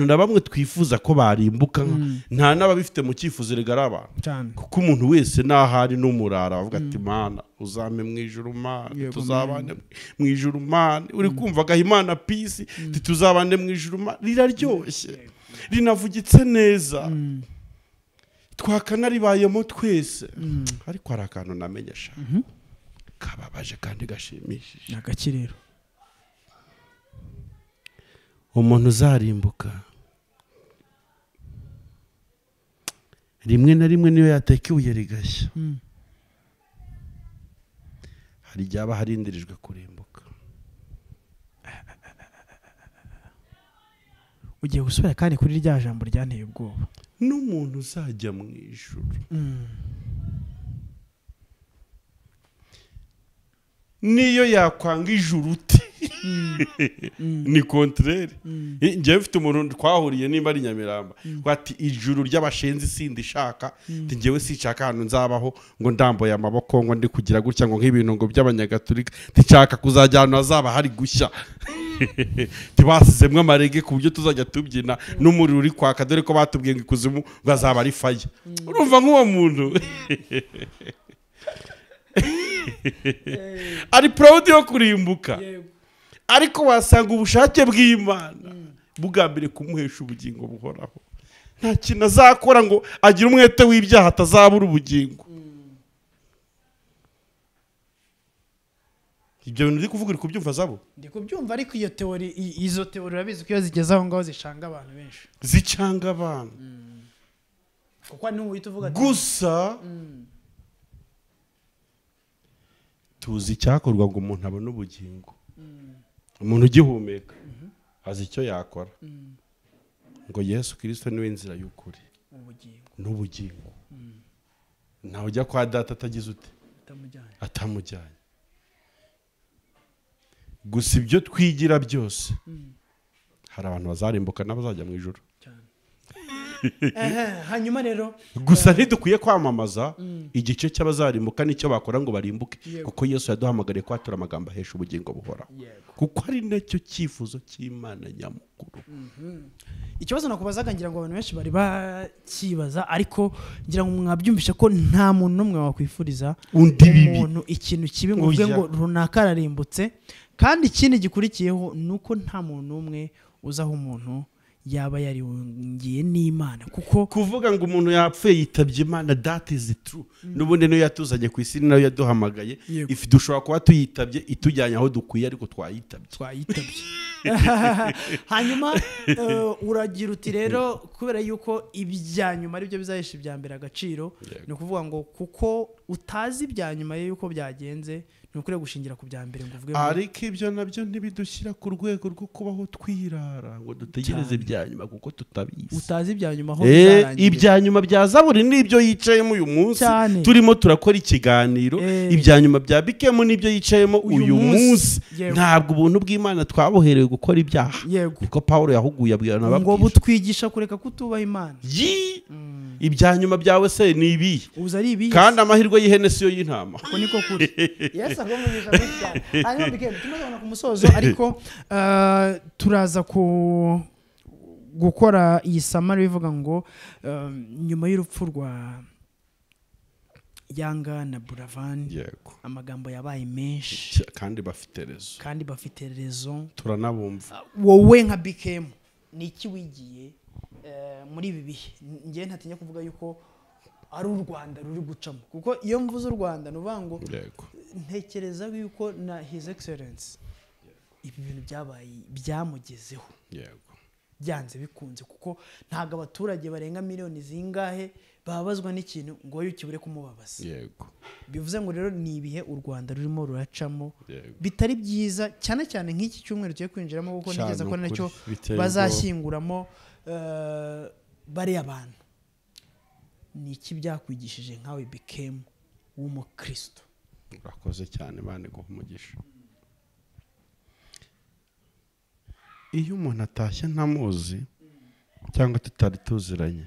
na bamwe twifuza ko barimbuka, nta n'ababifite mu cyifuzo regara abantu. Kuko umuntu wese nahari n'umurara avuga ati Mana uzame mu ijuru, Mana tuzabane mu ijuru, Mana uri kumva Imana peace tuzabane mu ijuru, Mana riraryoshye rinavugitse neza, twakanaribayemo twese. Ariko hari akantu namenyesha kababaje kandi gashimishije. Agakirero umuntu uzarimbuka rimwe na rimwe niyo yateka ibuye rigashya, hari igihe aba harindirijwe kurimbuka. Ugiye gusubira kandi kuri rya jambo ryanteye ubwoba. N'umuntu uzajya mu ijuru niyo yakwanga ijuru uti ni contraire. Njyewe mfite umuntu twahuriye nimba ari Nyamirambo ati ijuru ry'abashenzi sindi shaka, njyewe sinshaka ahantu nzabaho ngo ndamboye amaboko ngo ndi kugira gutya ngo nk'ibintu ngo by'abanyagatolika, nshaka kuzajya ahantu hazaba hari gushya tibasizemwe amarege ku buryo tuzajya tubyina n'umuriro uri kwaka, dore ko batubwiye ngo ikuzimu ngo azaba ari faya. Urumva nk'uwo muntu ari proud yo kurimbuka, ariko wasanga ubushake bw'Imana bugambire kumuhesha ubugingo buhoraho. Nta kintu azakora ngo agire umwete w'ibyaha atazabura ubugingo. Ibyo bintu ndi kuvuga uri kubyumva zabo? Ndi kubyumva, ariko iyo theory, izo theory urabizi ko iyo zigeze aho ngaho zicanga abantu benshi. Zicanga abantu. Kuko n'ubu uvuga gusa tuzi icyakorwa ngo umuntu abone ubugingo. Umuntu ugihumeka azi icyo yakora. Ngo Yesu Kristo niwe nzira y'ukuri n'ubugingo. Ntawe ujya kwa data atagize ute atamujyanye. Gusa ibyo twigira byose hari abantu bazarimbuka n'abazajya mu ijuru. Hanyuma rero gusa ntidukwiye kwamamaza igice cy'abazarimbuka nicyo bakora ngo barimbuke, kuko Yesu yaduhamagariye kwatura amagambo ahesha ubugingo buhoraho, kuko ari nacyo cyifuzo cy'Imana nyamukuru. Ikibazo nakubazaga ngira ngo abantu benshi bari bakibaza, ariko ngira ngo mwabyumvishe ko nta muntu n'umwe wakwifuriza undi bibi umuntu ikintu kibi ngo uvuge ngo runaka ararimbutse. Kandi ikindi gikurikiyeho nuko nta muntu n'umwe uzaho umuntu yaba yariyungiye n'Imana, kuko kuvuga ngo umuntu yapfuye yitabye Imana, that is true. N'ubundi niyo yatuzanye ku isi, nayo yaduhamagaye. If dushobora kuba tuyitabye itujyanye aho dukwiye, ariko twayitabye. Hanyuma uragira uti rero kubera yuko ibya nyuma ari byo bizahesha ibya mbere agaciro, ni ukuvuga ngo kuko utazi ibya nyuma yuko byagenze, nukure gushingira ku bya mbere ngo uvuge. Ariko ibyo nabyo ntibidushyira ku rwego rwo kubaho twirara ngo dutegereze ibya nyuma kuko tutabizi. Utazi ibya nyuma aho bizarangira. Ibya nyuma bya Zaburi nibyo yicayemo uyu munsi turimo turakora ikiganiro. Ibya nyuma bya Bikemu nibyo yicayemo uyu munsi. Ntabwo ubuntu bw'Imana twaboherewe gukora ibyaha. Niko Paulo yahuguye abwira n'ababwira ngo butwigisha kureka kutubaha Imana. Ibya nyuma byawe se ni ibihe? Uza ari ibihe? Kandi amahirwe y'ihene siyo y'intama. Uko niko kuri. Yesu agomugisha cyane. Hanyuma BK tumaze ku musozo, ariko turaza ku gukora iyi summary bivuga ngo nyuma y'urupfu rwa Yanga na Buravan, yego, amagambo yabaye menshi kandi bafite rezo, turanabumva. Wowe nka BKM ni iki wigiye muri ibi bihe? Ngiye ntatinya kuvuga yuko ari u Rwanda ruri gucamo, kuko iyo mvuze u Rwanda nuvuga ngo ntekereza yuko na His Excellence ibi bintu byabaye byamugezeho, yego, byanze bikunze, kuko ntago abaturage barenga miliyoni zingahe babazwa n'ikintu ngo yukibure kumubabaza. Yego, bivuze ngo rero ni ibihe u Rwanda rurimo ruracamo bitari byiza, cyane cyane nk'iki cyumweru tugiye kwinjiramo, kuko nigeze ko nacyo bazashyinguramo bari abantu. Ni iki byakwigishije nkawe BKM w'umukristo? Urakoze cyane, bane guha umugisha. Iyo umuntu atashye ntamuzi cyangwa tutari tuziranye,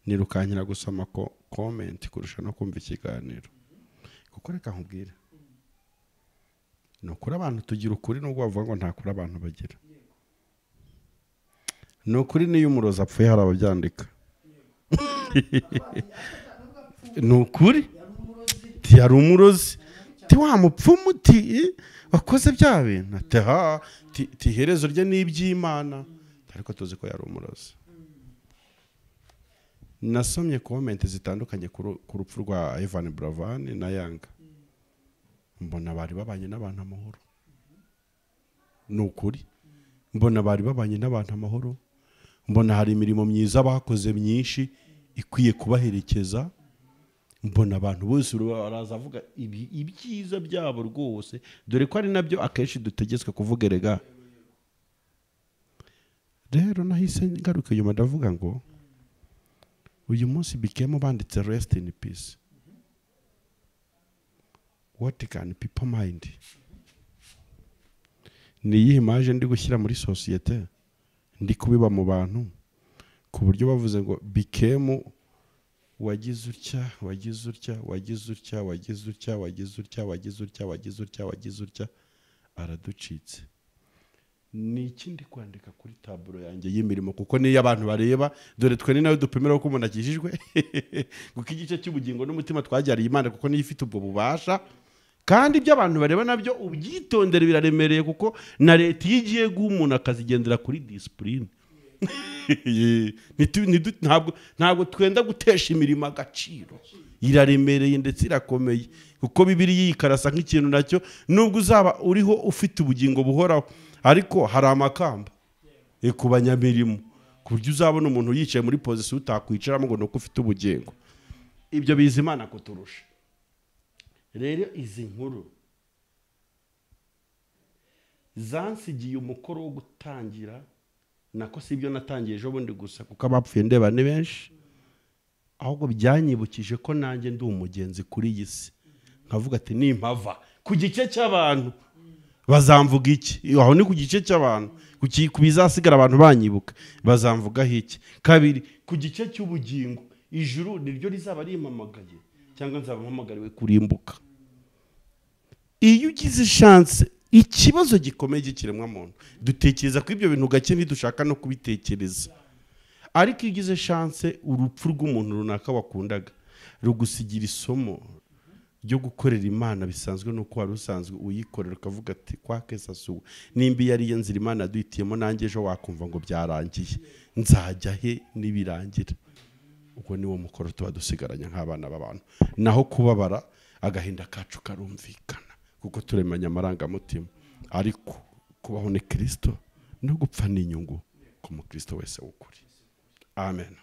nirukankira gusoma comment kurusha no kumva ikiganiro. Kuko reka nkubwire, ni ukuri abantu tugira ukuri, nubwo bavuga ngo nta kuri abantu bagira. Ni ukuri niyo umurozi apfuye hari ababyandika. Ni ukuri yari umurozi, ti wa mupfumu ti wakoze bya bintu, ati ha ti iherezo rye ni iby'Imana, ariko tuzi ko yari umurozi. Nasomye comment zitandukanye ku rupfu rwa Ivan Buravan na Yanga, mbona bari babanye n'abantu amahoro. Ni ukuri mbona bari babanye n'abantu amahoro, mbona hari imirimo myiza bakoze myinshi ikwiye kubaherekeza, mbona abantu bose baraza avuga ibyiza byabo rwose, dore ko ari nabyo akenshi dutegetswe kuvuga erega. Rero nahise ngaruka inyuma ndavuga ngo uyu munsi BKM banditse rest in peace. What can people mind? Ni iyihe image ndi gushyira muri societe, ndi kubiba mu bantu, ku buryo bavuze ngo BKM wagize utya, wagize utya, wagize utya, wagize utya, wagize utya, wagize utya, wagize utya, wagize utya, araducitse. Ni ikindi kwandika kuri taburo yanjye y'imirimo, kuko niyo abantu bareba, dore twe ni nawe dupimira ko umuntu akijijwe, kuko igice cy'ubugingo n'umutima twajyariye Imana, kuko niyo ifite ubwo bubasha. Kandi ibyo abantu bareba nabyo ubyitondere, biraremereye, kuko na leta iyo igiye guha umuntu akazigendera kuri discipline. Ntabwo twenda gutesha imirimo agaciro, iraremereye ndetse irakomeye, kuko Bibiliya yikarasa nk'ikintu nacyo, nubwo uzaba uriho ufite ubugingo buhoraho, ariko hari amakamba ku banyamirimo, ku buryo uzabona umuntu yicaye muri position utakwicaramo ngo nuko ufite ubugingo. Ibyo biza Imana kuturusha. Rero izi nkuru zansigiye umukoro wo gutangira, nako si ibyo natangiye ejo bundi gusa, kuko abapfuye ndeba ni benshi, ahubwo byanyibukije ko nanjye ndi umugenzi kuri iyi si, nkavuga ati nimpava ku gice cy'abantu bazamvuga iki? Aho ni ku gice cy'abantu, ku bizasigara abantu banyibuka bazamvugaho iki? Kabiri, ku gice cy'ubugingo, ijuru niryo rizaba rimpamagaye cyangwa nzaba mpamagariwe kurimbuka. Iyo ugize chance, ikibazo gikomeye cy'ikiremwa muntu, dutekereza ko ibyo bintu gake ntidushaka no kubitekereza, ariko iyo ugize chance, urupfu rw'umuntu runaka wakundaga rugusigira isomo ryo gukorera Imana bisanzwe, nuko wari usanzwe uyikorera, ukavuga ati kwa kesasuwe nimba yari iyo nzira Imana yaduhitiyemo, nanjye ejo wakumva ngo byarangiye, nzajya he nibirangira? Ubwo niwo mukoro tuba dusigaranye nk'abana b'abantu. Naho kubabara agahinda kacu karumvikana, kuko turemanya amarangamutima, ariko kubaho ni Kristo no gupfa ni inyungu ku mukristo wese w'ukuri. Amen.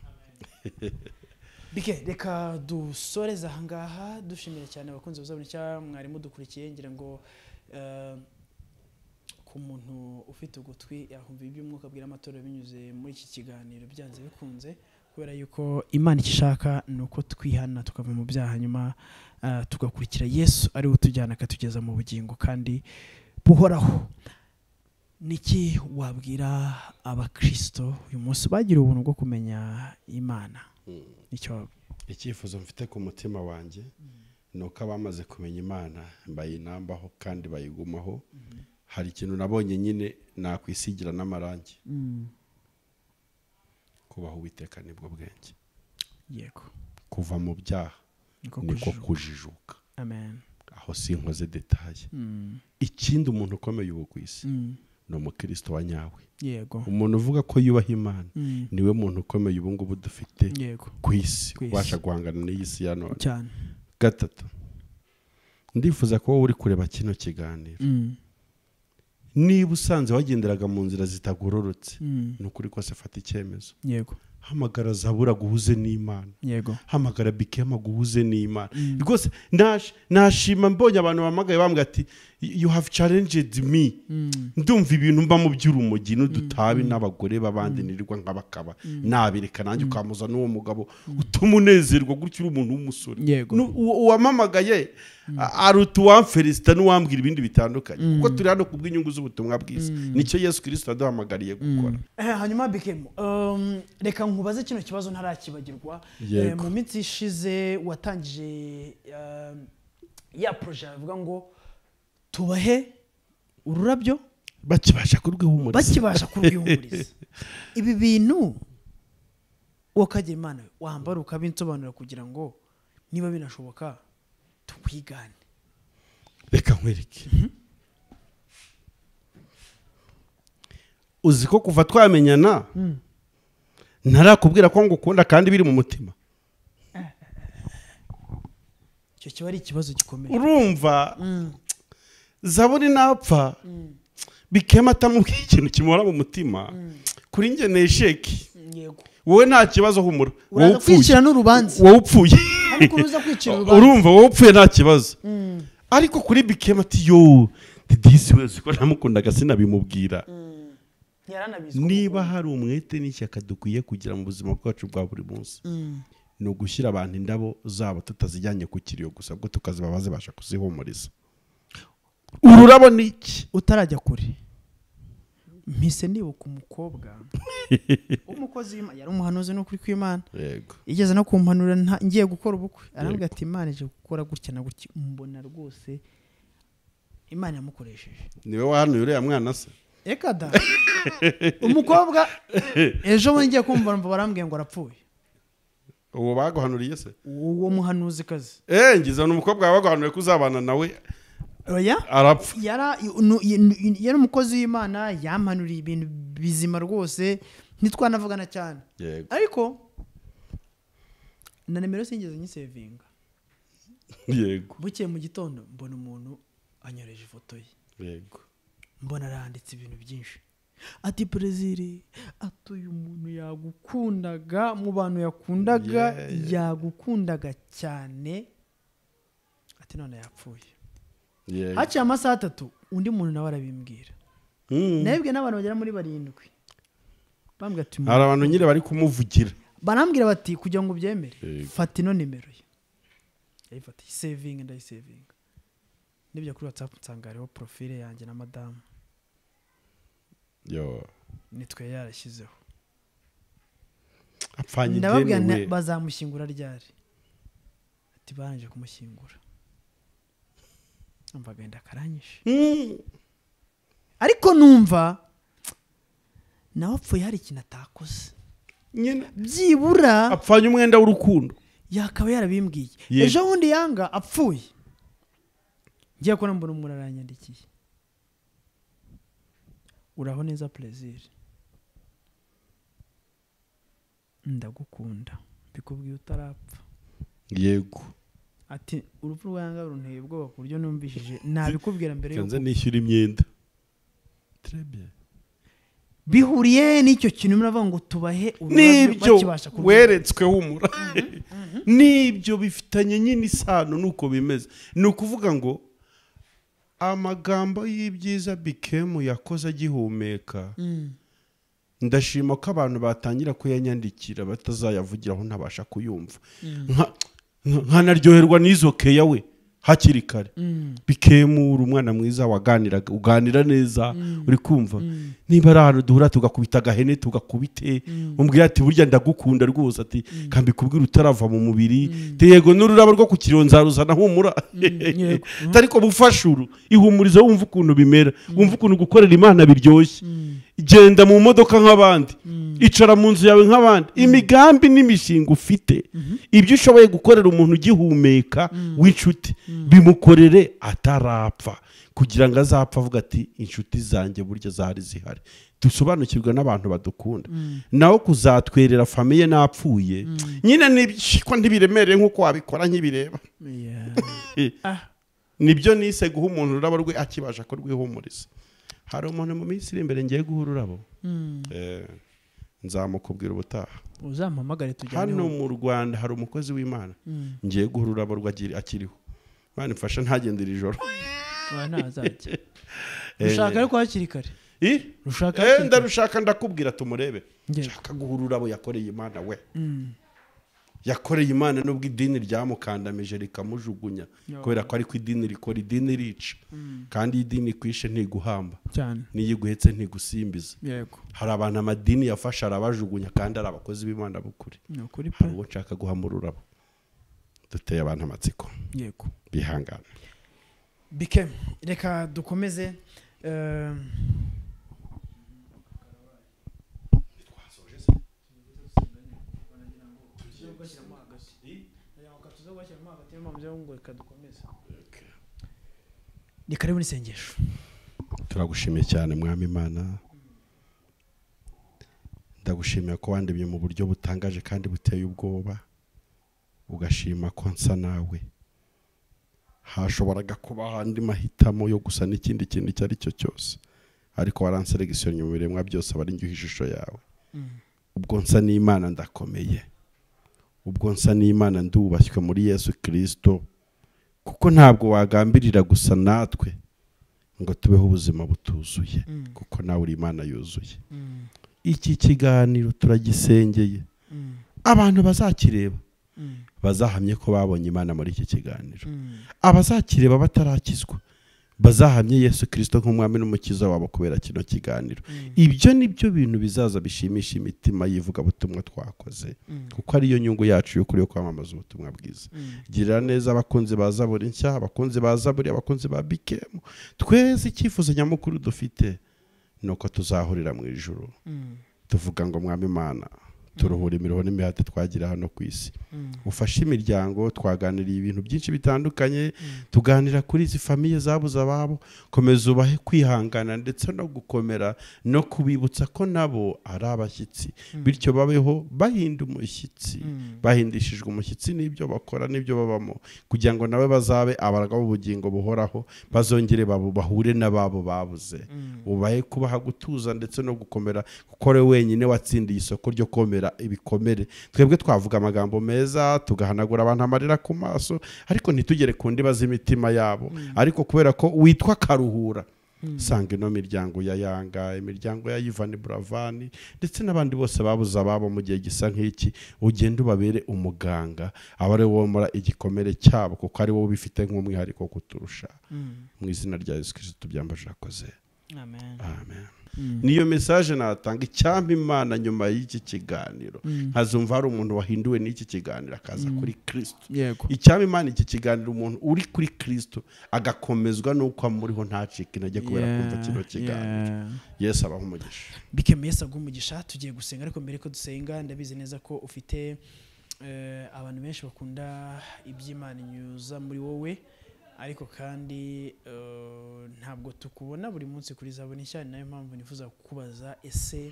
BK, reka dusoreze ahangaha, dushimira cyane abakunzi bazabona icya mwari mudukurikiye. Ngira ngo ku muntu ufite ugutwi yakumva iby'umwuka abwira amatorero binyuze muri iki kiganiro byanze bikunze, kubera yuko Imana ikishaka ni uko twihana tukava mu byaha, nyuma tugakurikira Yesu ari we utujyana akatugeza mu bugingo kandi buhoraho. Niki wabwira abakristo uyu munsi bagira ubuntu bwo kumenya Imana? Nicyo icyifuzo mfite ku mutima wanjye nuko abamaze kumenya Imana bayinambaho kandi bayigumaho. Hari ikintu nabonye nyine nakwisigira n'amarangi. Kubaho Uwiteka nibwo bwenge. Yego. Kuva mu byaha niko kujijuka. Amen. Aho sinkoze detaye. Ikindi umuntu ukomeye ubu ku isi ni umukristo wa nyawe. Yego. Umuntu uvuga ko yubaha Imana niwe muntu ukomeye ubu ngubu dufite ku isi, ubasha guhangana n'iyi si ya none. Cyane. Gatatu, ndifuza ko wowe uri kureba kino kiganiro, niba usanze wagenderaga mu nzira zitagororotse, ni ukuri kose fata icyemezo. Yego. Hamagara Zabura guhuze n'Imana. Yego. Hamagara Bikema guhuze n'Imana. Rwose nashima mbonye abantu bamagaye bambwira ati you have challenged me. Ndumva ibintu mba mu by'urumogi n'udutabi n'abagore babandi nirirwa nk'abakaba nabireka nanjye ukamuza n'uwo mugabo utuma unezerwa gutyo uri umuntu w'umusore. Uwamamagaye aruta uwamfelicita n'uwambwira ibindi bitandukanye, kuko turi hano kubw'inyungu z'ubutumwa bwiza. Nicyo Yesu Kristo aduhamagariye gukora. Hanyuma Bikemo, reka nkubaze kino kibazo ntarakibagirwa. Mu minsi ishize watangije ya projet avuga ngo tubahe ururabyo bakibasha kurwihumuriza, bakibasha kurwihumuriza. Ibi bintu wakagira Imana wambara ukabinsobanura kugira ngo niba binashoboka tukwigane. Reka nkwereke. Uzi ko kuva twamenyana ntarakubwira ko ngukunda kandi biri mu mutima. Icyo kiba ari ikibazo gikomeye. Urumva Zaburi napfa Bikema atamubwiye ikintu kimora mu mutima, kuri njye ni esheki. Yego. Wowe nta kibazo humura. Wowe upfuye n'urubanza. Wowe upfuye. Ariko uruza kwicira urubanza. Urumva wowe upfuye nta kibazo. Ariko kuri Bikema ati yo disi wese ko namukundaga sinabimubwira. Niba hari umwete n'ishyaka dukwiye kugira mu buzima bwacu bwa buri munsi, ni ugushyira abantu indabo zabo tutazijyanye ku kiriyo gusa, ubwo tukaziba bazibasha kuzihumuriza. Ururabo ni iki? Utarajya kure mpise nibuka umukobwa umukozi w'Imana, yari umuhanuzi n'ukuri kw'Imana. Yego. Igeze no kumpanura ngiye gukora ubukwe, arambwira ati Imana ije gukora gutya na gutya, mbona rwose Imana yamukoresheje. Niwe wahanuye uriya mwana se? Eka da. Umukobwa ejo bundi ngiye kumva barambwiye ngo arapfuye. Uwo baguhanuriye se? Uwo muhanuzi kazi. Ngize n'umukobwa baguhanuriye kuzabana nawe. Oya? Arapfa. Yari umukozi w'Imana, yampanuriye ibintu bizima rwose, ntitwanavugana cyane. Yego. Ariko na nimero singeze nyisevinga. Yego. Bukeye mu gitondo mbona umuntu anyoreje ifoto ye. Yego. Mbona aranditse ibintu byinshi. Ati Perezire, ati uyu muntu yagukundaga, mu bantu yakundaga, yagukundaga cyane, ati none yapfuye. Haciye amasaha 3 undi muntu nawe arabimbwira. Nabibwiye n'abantu bagera muri 7. Bambwira ati hari abantu nyine bari kumuvugira. Barambwira bati kugira ngo ubyemere, fata ino nimero ye. Yayifata saving ndayisavinga. Nibyo kuri WhatsApp nsanga hariho profile yanjye na madamu. Yo. Nitwe yarashyizeho. Apfanye ideni we. Bazamushyingura ryari? Ati baranje kumushyingura. Numva agenda karanyishe. Ariko numva nawe apfuye hari ikintu atakoze. Nyine byibura apfanye umwenda w'urukundo. Yakaba yarabimbwiye. Ejo bundi yanga apfuye. Ngiye kubona mbona umuntu aranyandikiye. Uraho neza Plaisir. Ndagukunda. Bikubwiye utarapfa. Yego. Ati urupfu rwanga runteye ubwoba ku buryo numvishije nabikubwira mbere yuko nze nishyura imyenda. Très bien. Bihuriye n'icyo kintu muravuga ngo tubahe ururabyo bakibasha kurwanya. Weretswe humura. Nibyo bifitanye nyine isano nuko bimeze. Ni ukuvuga ngo amagambo y'ibyiza Bikemu yakoze agihumeka, ndashima ko abantu batangira kuyanyandikira batazayavugiraho ntabasha kuyumva. Nkanaryoherwa n'izo keya we. Hakiri kare. Bikemura umwana mwiza waganiraga uganira neza uri kumva. Niba ari ahantu duhura tugakubita agahene tugakubite umbwira ati burya ndagukunda rwose ati kambi kubwira utarava mu mubiri yego n'ururabo rwo kukironza humura ariko bufashuru ihumuriza wumva ukuntu bimera wumva ukuntu gukorera Imana biryoshye. Genda mu modoka nk'abandi, icara mu nzu yawe nk'abandi, imigambi n'imishinga ufite ibyo ushoboye gukorera umuntu ugihumeka w'inshuti bimukorere atarapfa kugira ngo azapfa avuga ati inshuti zanjye burya zari zihari. Dusobanukirwa n'abantu badukunda. Naho kuzatwerera famiye napfuye nyine nibyo ntibiremereye nkuko wabikora nkibireba. Nibyo nise guha umuntu ururabo rwe akibasha ko rwihumuriza. Hari umuntu mu minsi iri imbere ngiye guha ururabo. Nzamukubwira ubutaha. Uzampamagare tujyane. Hano mu Rwanda hari umukozi w'Imana ngiye guha ururabo rwe akiriho. Imana imfasha ntagendera ijoro. Ntazajya. Ushaka ariko hakiri kare. Rushaka ndarushaka ndakubwira tumurebe. Nshaka guha ururabo yakoreye Imana we. Yakoreye Imana nubwo idini ryamukandamije rikamujugunya kubera ko ariko idini rikora idini rica kandi idini kwishe ntiguhamba niyo iguhetse ntigusimbiza. Hari abantu amadini yafasha arabajugunya kandi ari abakozi b'Imana bukuri. Hari uwo nshaka guha ururabo. Duteye abantu amatsiko. Yego. Bihangana. Bike reka dukomeze. Ni karibu n'isengesho. Turagushimiye cyane Mwami Imana. Ndagushimiye ko wandemye mu buryo butangaje kandi buteye ubwoba, ugashima ko nsa nawe. Hashoboraga kuba andi mahitamo yo gusa n'ikindi kintu icyo ari cyo cyose, ariko waranseregisiyonye mu biremwa byose abari njye ishusho yawe. Ubwo nsa n'Imana ndakomeye, ubwo nsa n'Imana ndubashywe muri Yesu Kristo, kuko ntabwo wagambirira gusa natwe ngo tubeho ubuzima butuzuye, kuko nawe uri Imana yuzuye. Iki kiganiro turagisengeye, abantu bazakireba bazahamye ko babonye Imana muri iki kiganiro. Abazakireba batarakizwa bazahamye Yesu Kristo nk'umwami n'umukiza wabo kubera kino kiganiro. Ibyo nibyo bintu bizaza bishimisha imitima yivuga butumwa twakoze, kuko ariyo nyungu yacu yo kuri yo kwamamaza ubutumwa bwiza. Girira neza abakunzi ba Zaburi nshya, abakunzi ba Zaburi, abakunzi ba Bikemu. Twese icyifuzo nyamukuru dufite nuko tuzahurira mu ijuru tuvuga ngo Mwami Imana turuhura imiruho n'imihati twagira hano ku isi. Ufashe imiryango, twaganiriye ibintu byinshi bitandukanye, tuganira kuri izi famiye zabuze ababo, komeza ubahe kwihangana ndetse no gukomera no kubibutsa ko nabo ari abashyitsi, bityo babeho bahinda umushyitsi, bahindishijwe umushyitsi n'ibyo bakora n'ibyo babamo, kugira ngo nawe bazabe abaragabo ubugingo buhoraho, bazongere bahure n'ababo babuze. Ubahe kubaha gutuza ndetse no gukomera, kuko ari wenyine watsindiye isoko ryo komera ibikomere. Twebwe twavuga amagambo meza tugahanagura abantu amarira ku maso, ariko ntitugere ku ndiba z'imitima yabo. Ariko kubera ko witwa Karuhura, sanga ino miryango ya Yanga, imiryango ya Ivan Buravani ndetse n'abandi bose babuze ababo mu gihe gisa nk'iki, ugende ubabere umuganga, abare womora igikomere cyabo, kuko ari wowe ubifite nk'umwihariko kuturusha. Mu izina rya Yesu Kristo tubyambaje, urakoze. Amen. Amen. Niyo message natanga, icyampa Imana nyuma y'iki kiganiro nkazumva hari umuntu wahinduwe n'iki kiganiro akaza kuri Kristo. Icyampa Imana iki kiganiro umuntu uri kuri Kristo agakomezwa nuko amuriho ntacike intege kubera kumva kino kiganiro. Yesu abahe umugisha. Bikeme Yesu aguhe umugisha. Tugiye gusenga, ariko mbere ko dusenga ndabizi neza ko ufite abantu benshi bakunda iby'Imana inyuza muri wowe, ariko kandi ntabwo tukubona buri munsi kuri Zaburi nshya. Nayo mpamvu nifuza kukubaza, ese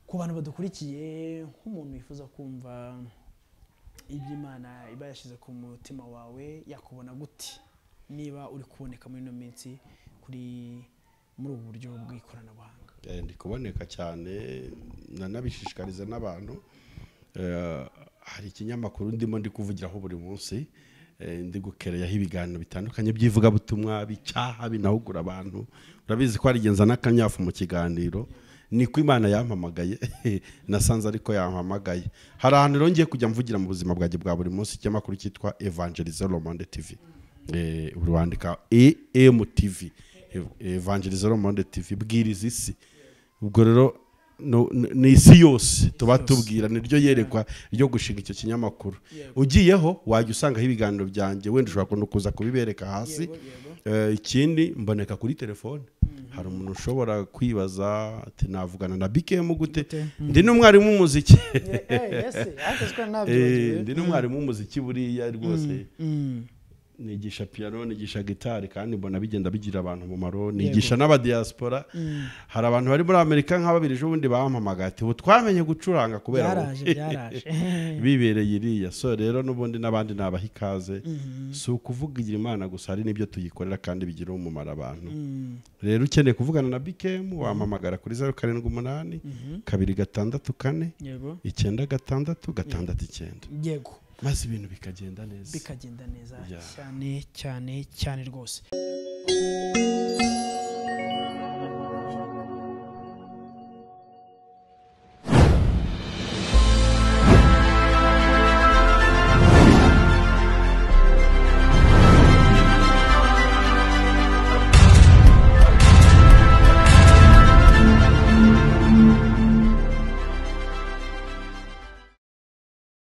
ku bantu badukurikiye nk'umuntu wifuza kumva iby'Imana iba yashyize ku mutima wawe yakubona gute niba uri kuboneka muri ino minsi kuri muri ubu buryo bw'ikoranabuhanga? Ndi kuboneka cyane, nanabishishikariza n'abantu. Hari ikinyamakuru ndimo ndi kuvugiraho buri munsi, ndi gukereyaho ibiganiro bitandukanye by'ivugabutumwa bicyaha binahugura abantu. Urabizi ko arigenza n'akanyafu mu kiganiro. Niko Imana yampamagaye, nasanze ariko yampamagaye. Hari ahantu rero ngiye kujya mvugira mu buzima bwanjye bwa buri munsi, ikinyamakuru cyitwa Evangelize Le Monde TV. Urwandika EMTV, Evangelize Le Monde TV, bwiriza isi. Ubwo rero ni isi yose tuba tubwira, niryo yerekwa ryo gushinga icyo kinyamakuru. Ugiyeho wajya usangaho ibiganiro byanjye, wenda ushobora kuza kubibereka hasi. Ikindi mboneka kuri telefone. Hari umuntu ushobora kwibaza ati navugana na BKM gute? Ndi n'umwarimu w'umuziki. Ndi n'umwarimu w'umuziki buriya rwose. Nigisha piano, nigisha gitari, kandi mbona bigenda bigira abantu umumaro. Nigisha n'abadiaspora. Hari abantu bari muri Amerika nka babiri ejo bundi bampamagaye ati ubu twamenye gucuranga kubera byaraje bibereye iriya. So rero n'ubundi n'abandi nabaha ikaze. Si ukuvugira Imana gusa, hari n'ibyo tuyikorera kandi bigira umumaro abantu. Rero ukeneye kuvugana na BKM wampamagara kuri 078 264 96 69. Yego, maze ibintu bikagenda neza, bikagenda neza cyane cyane cyane rwose.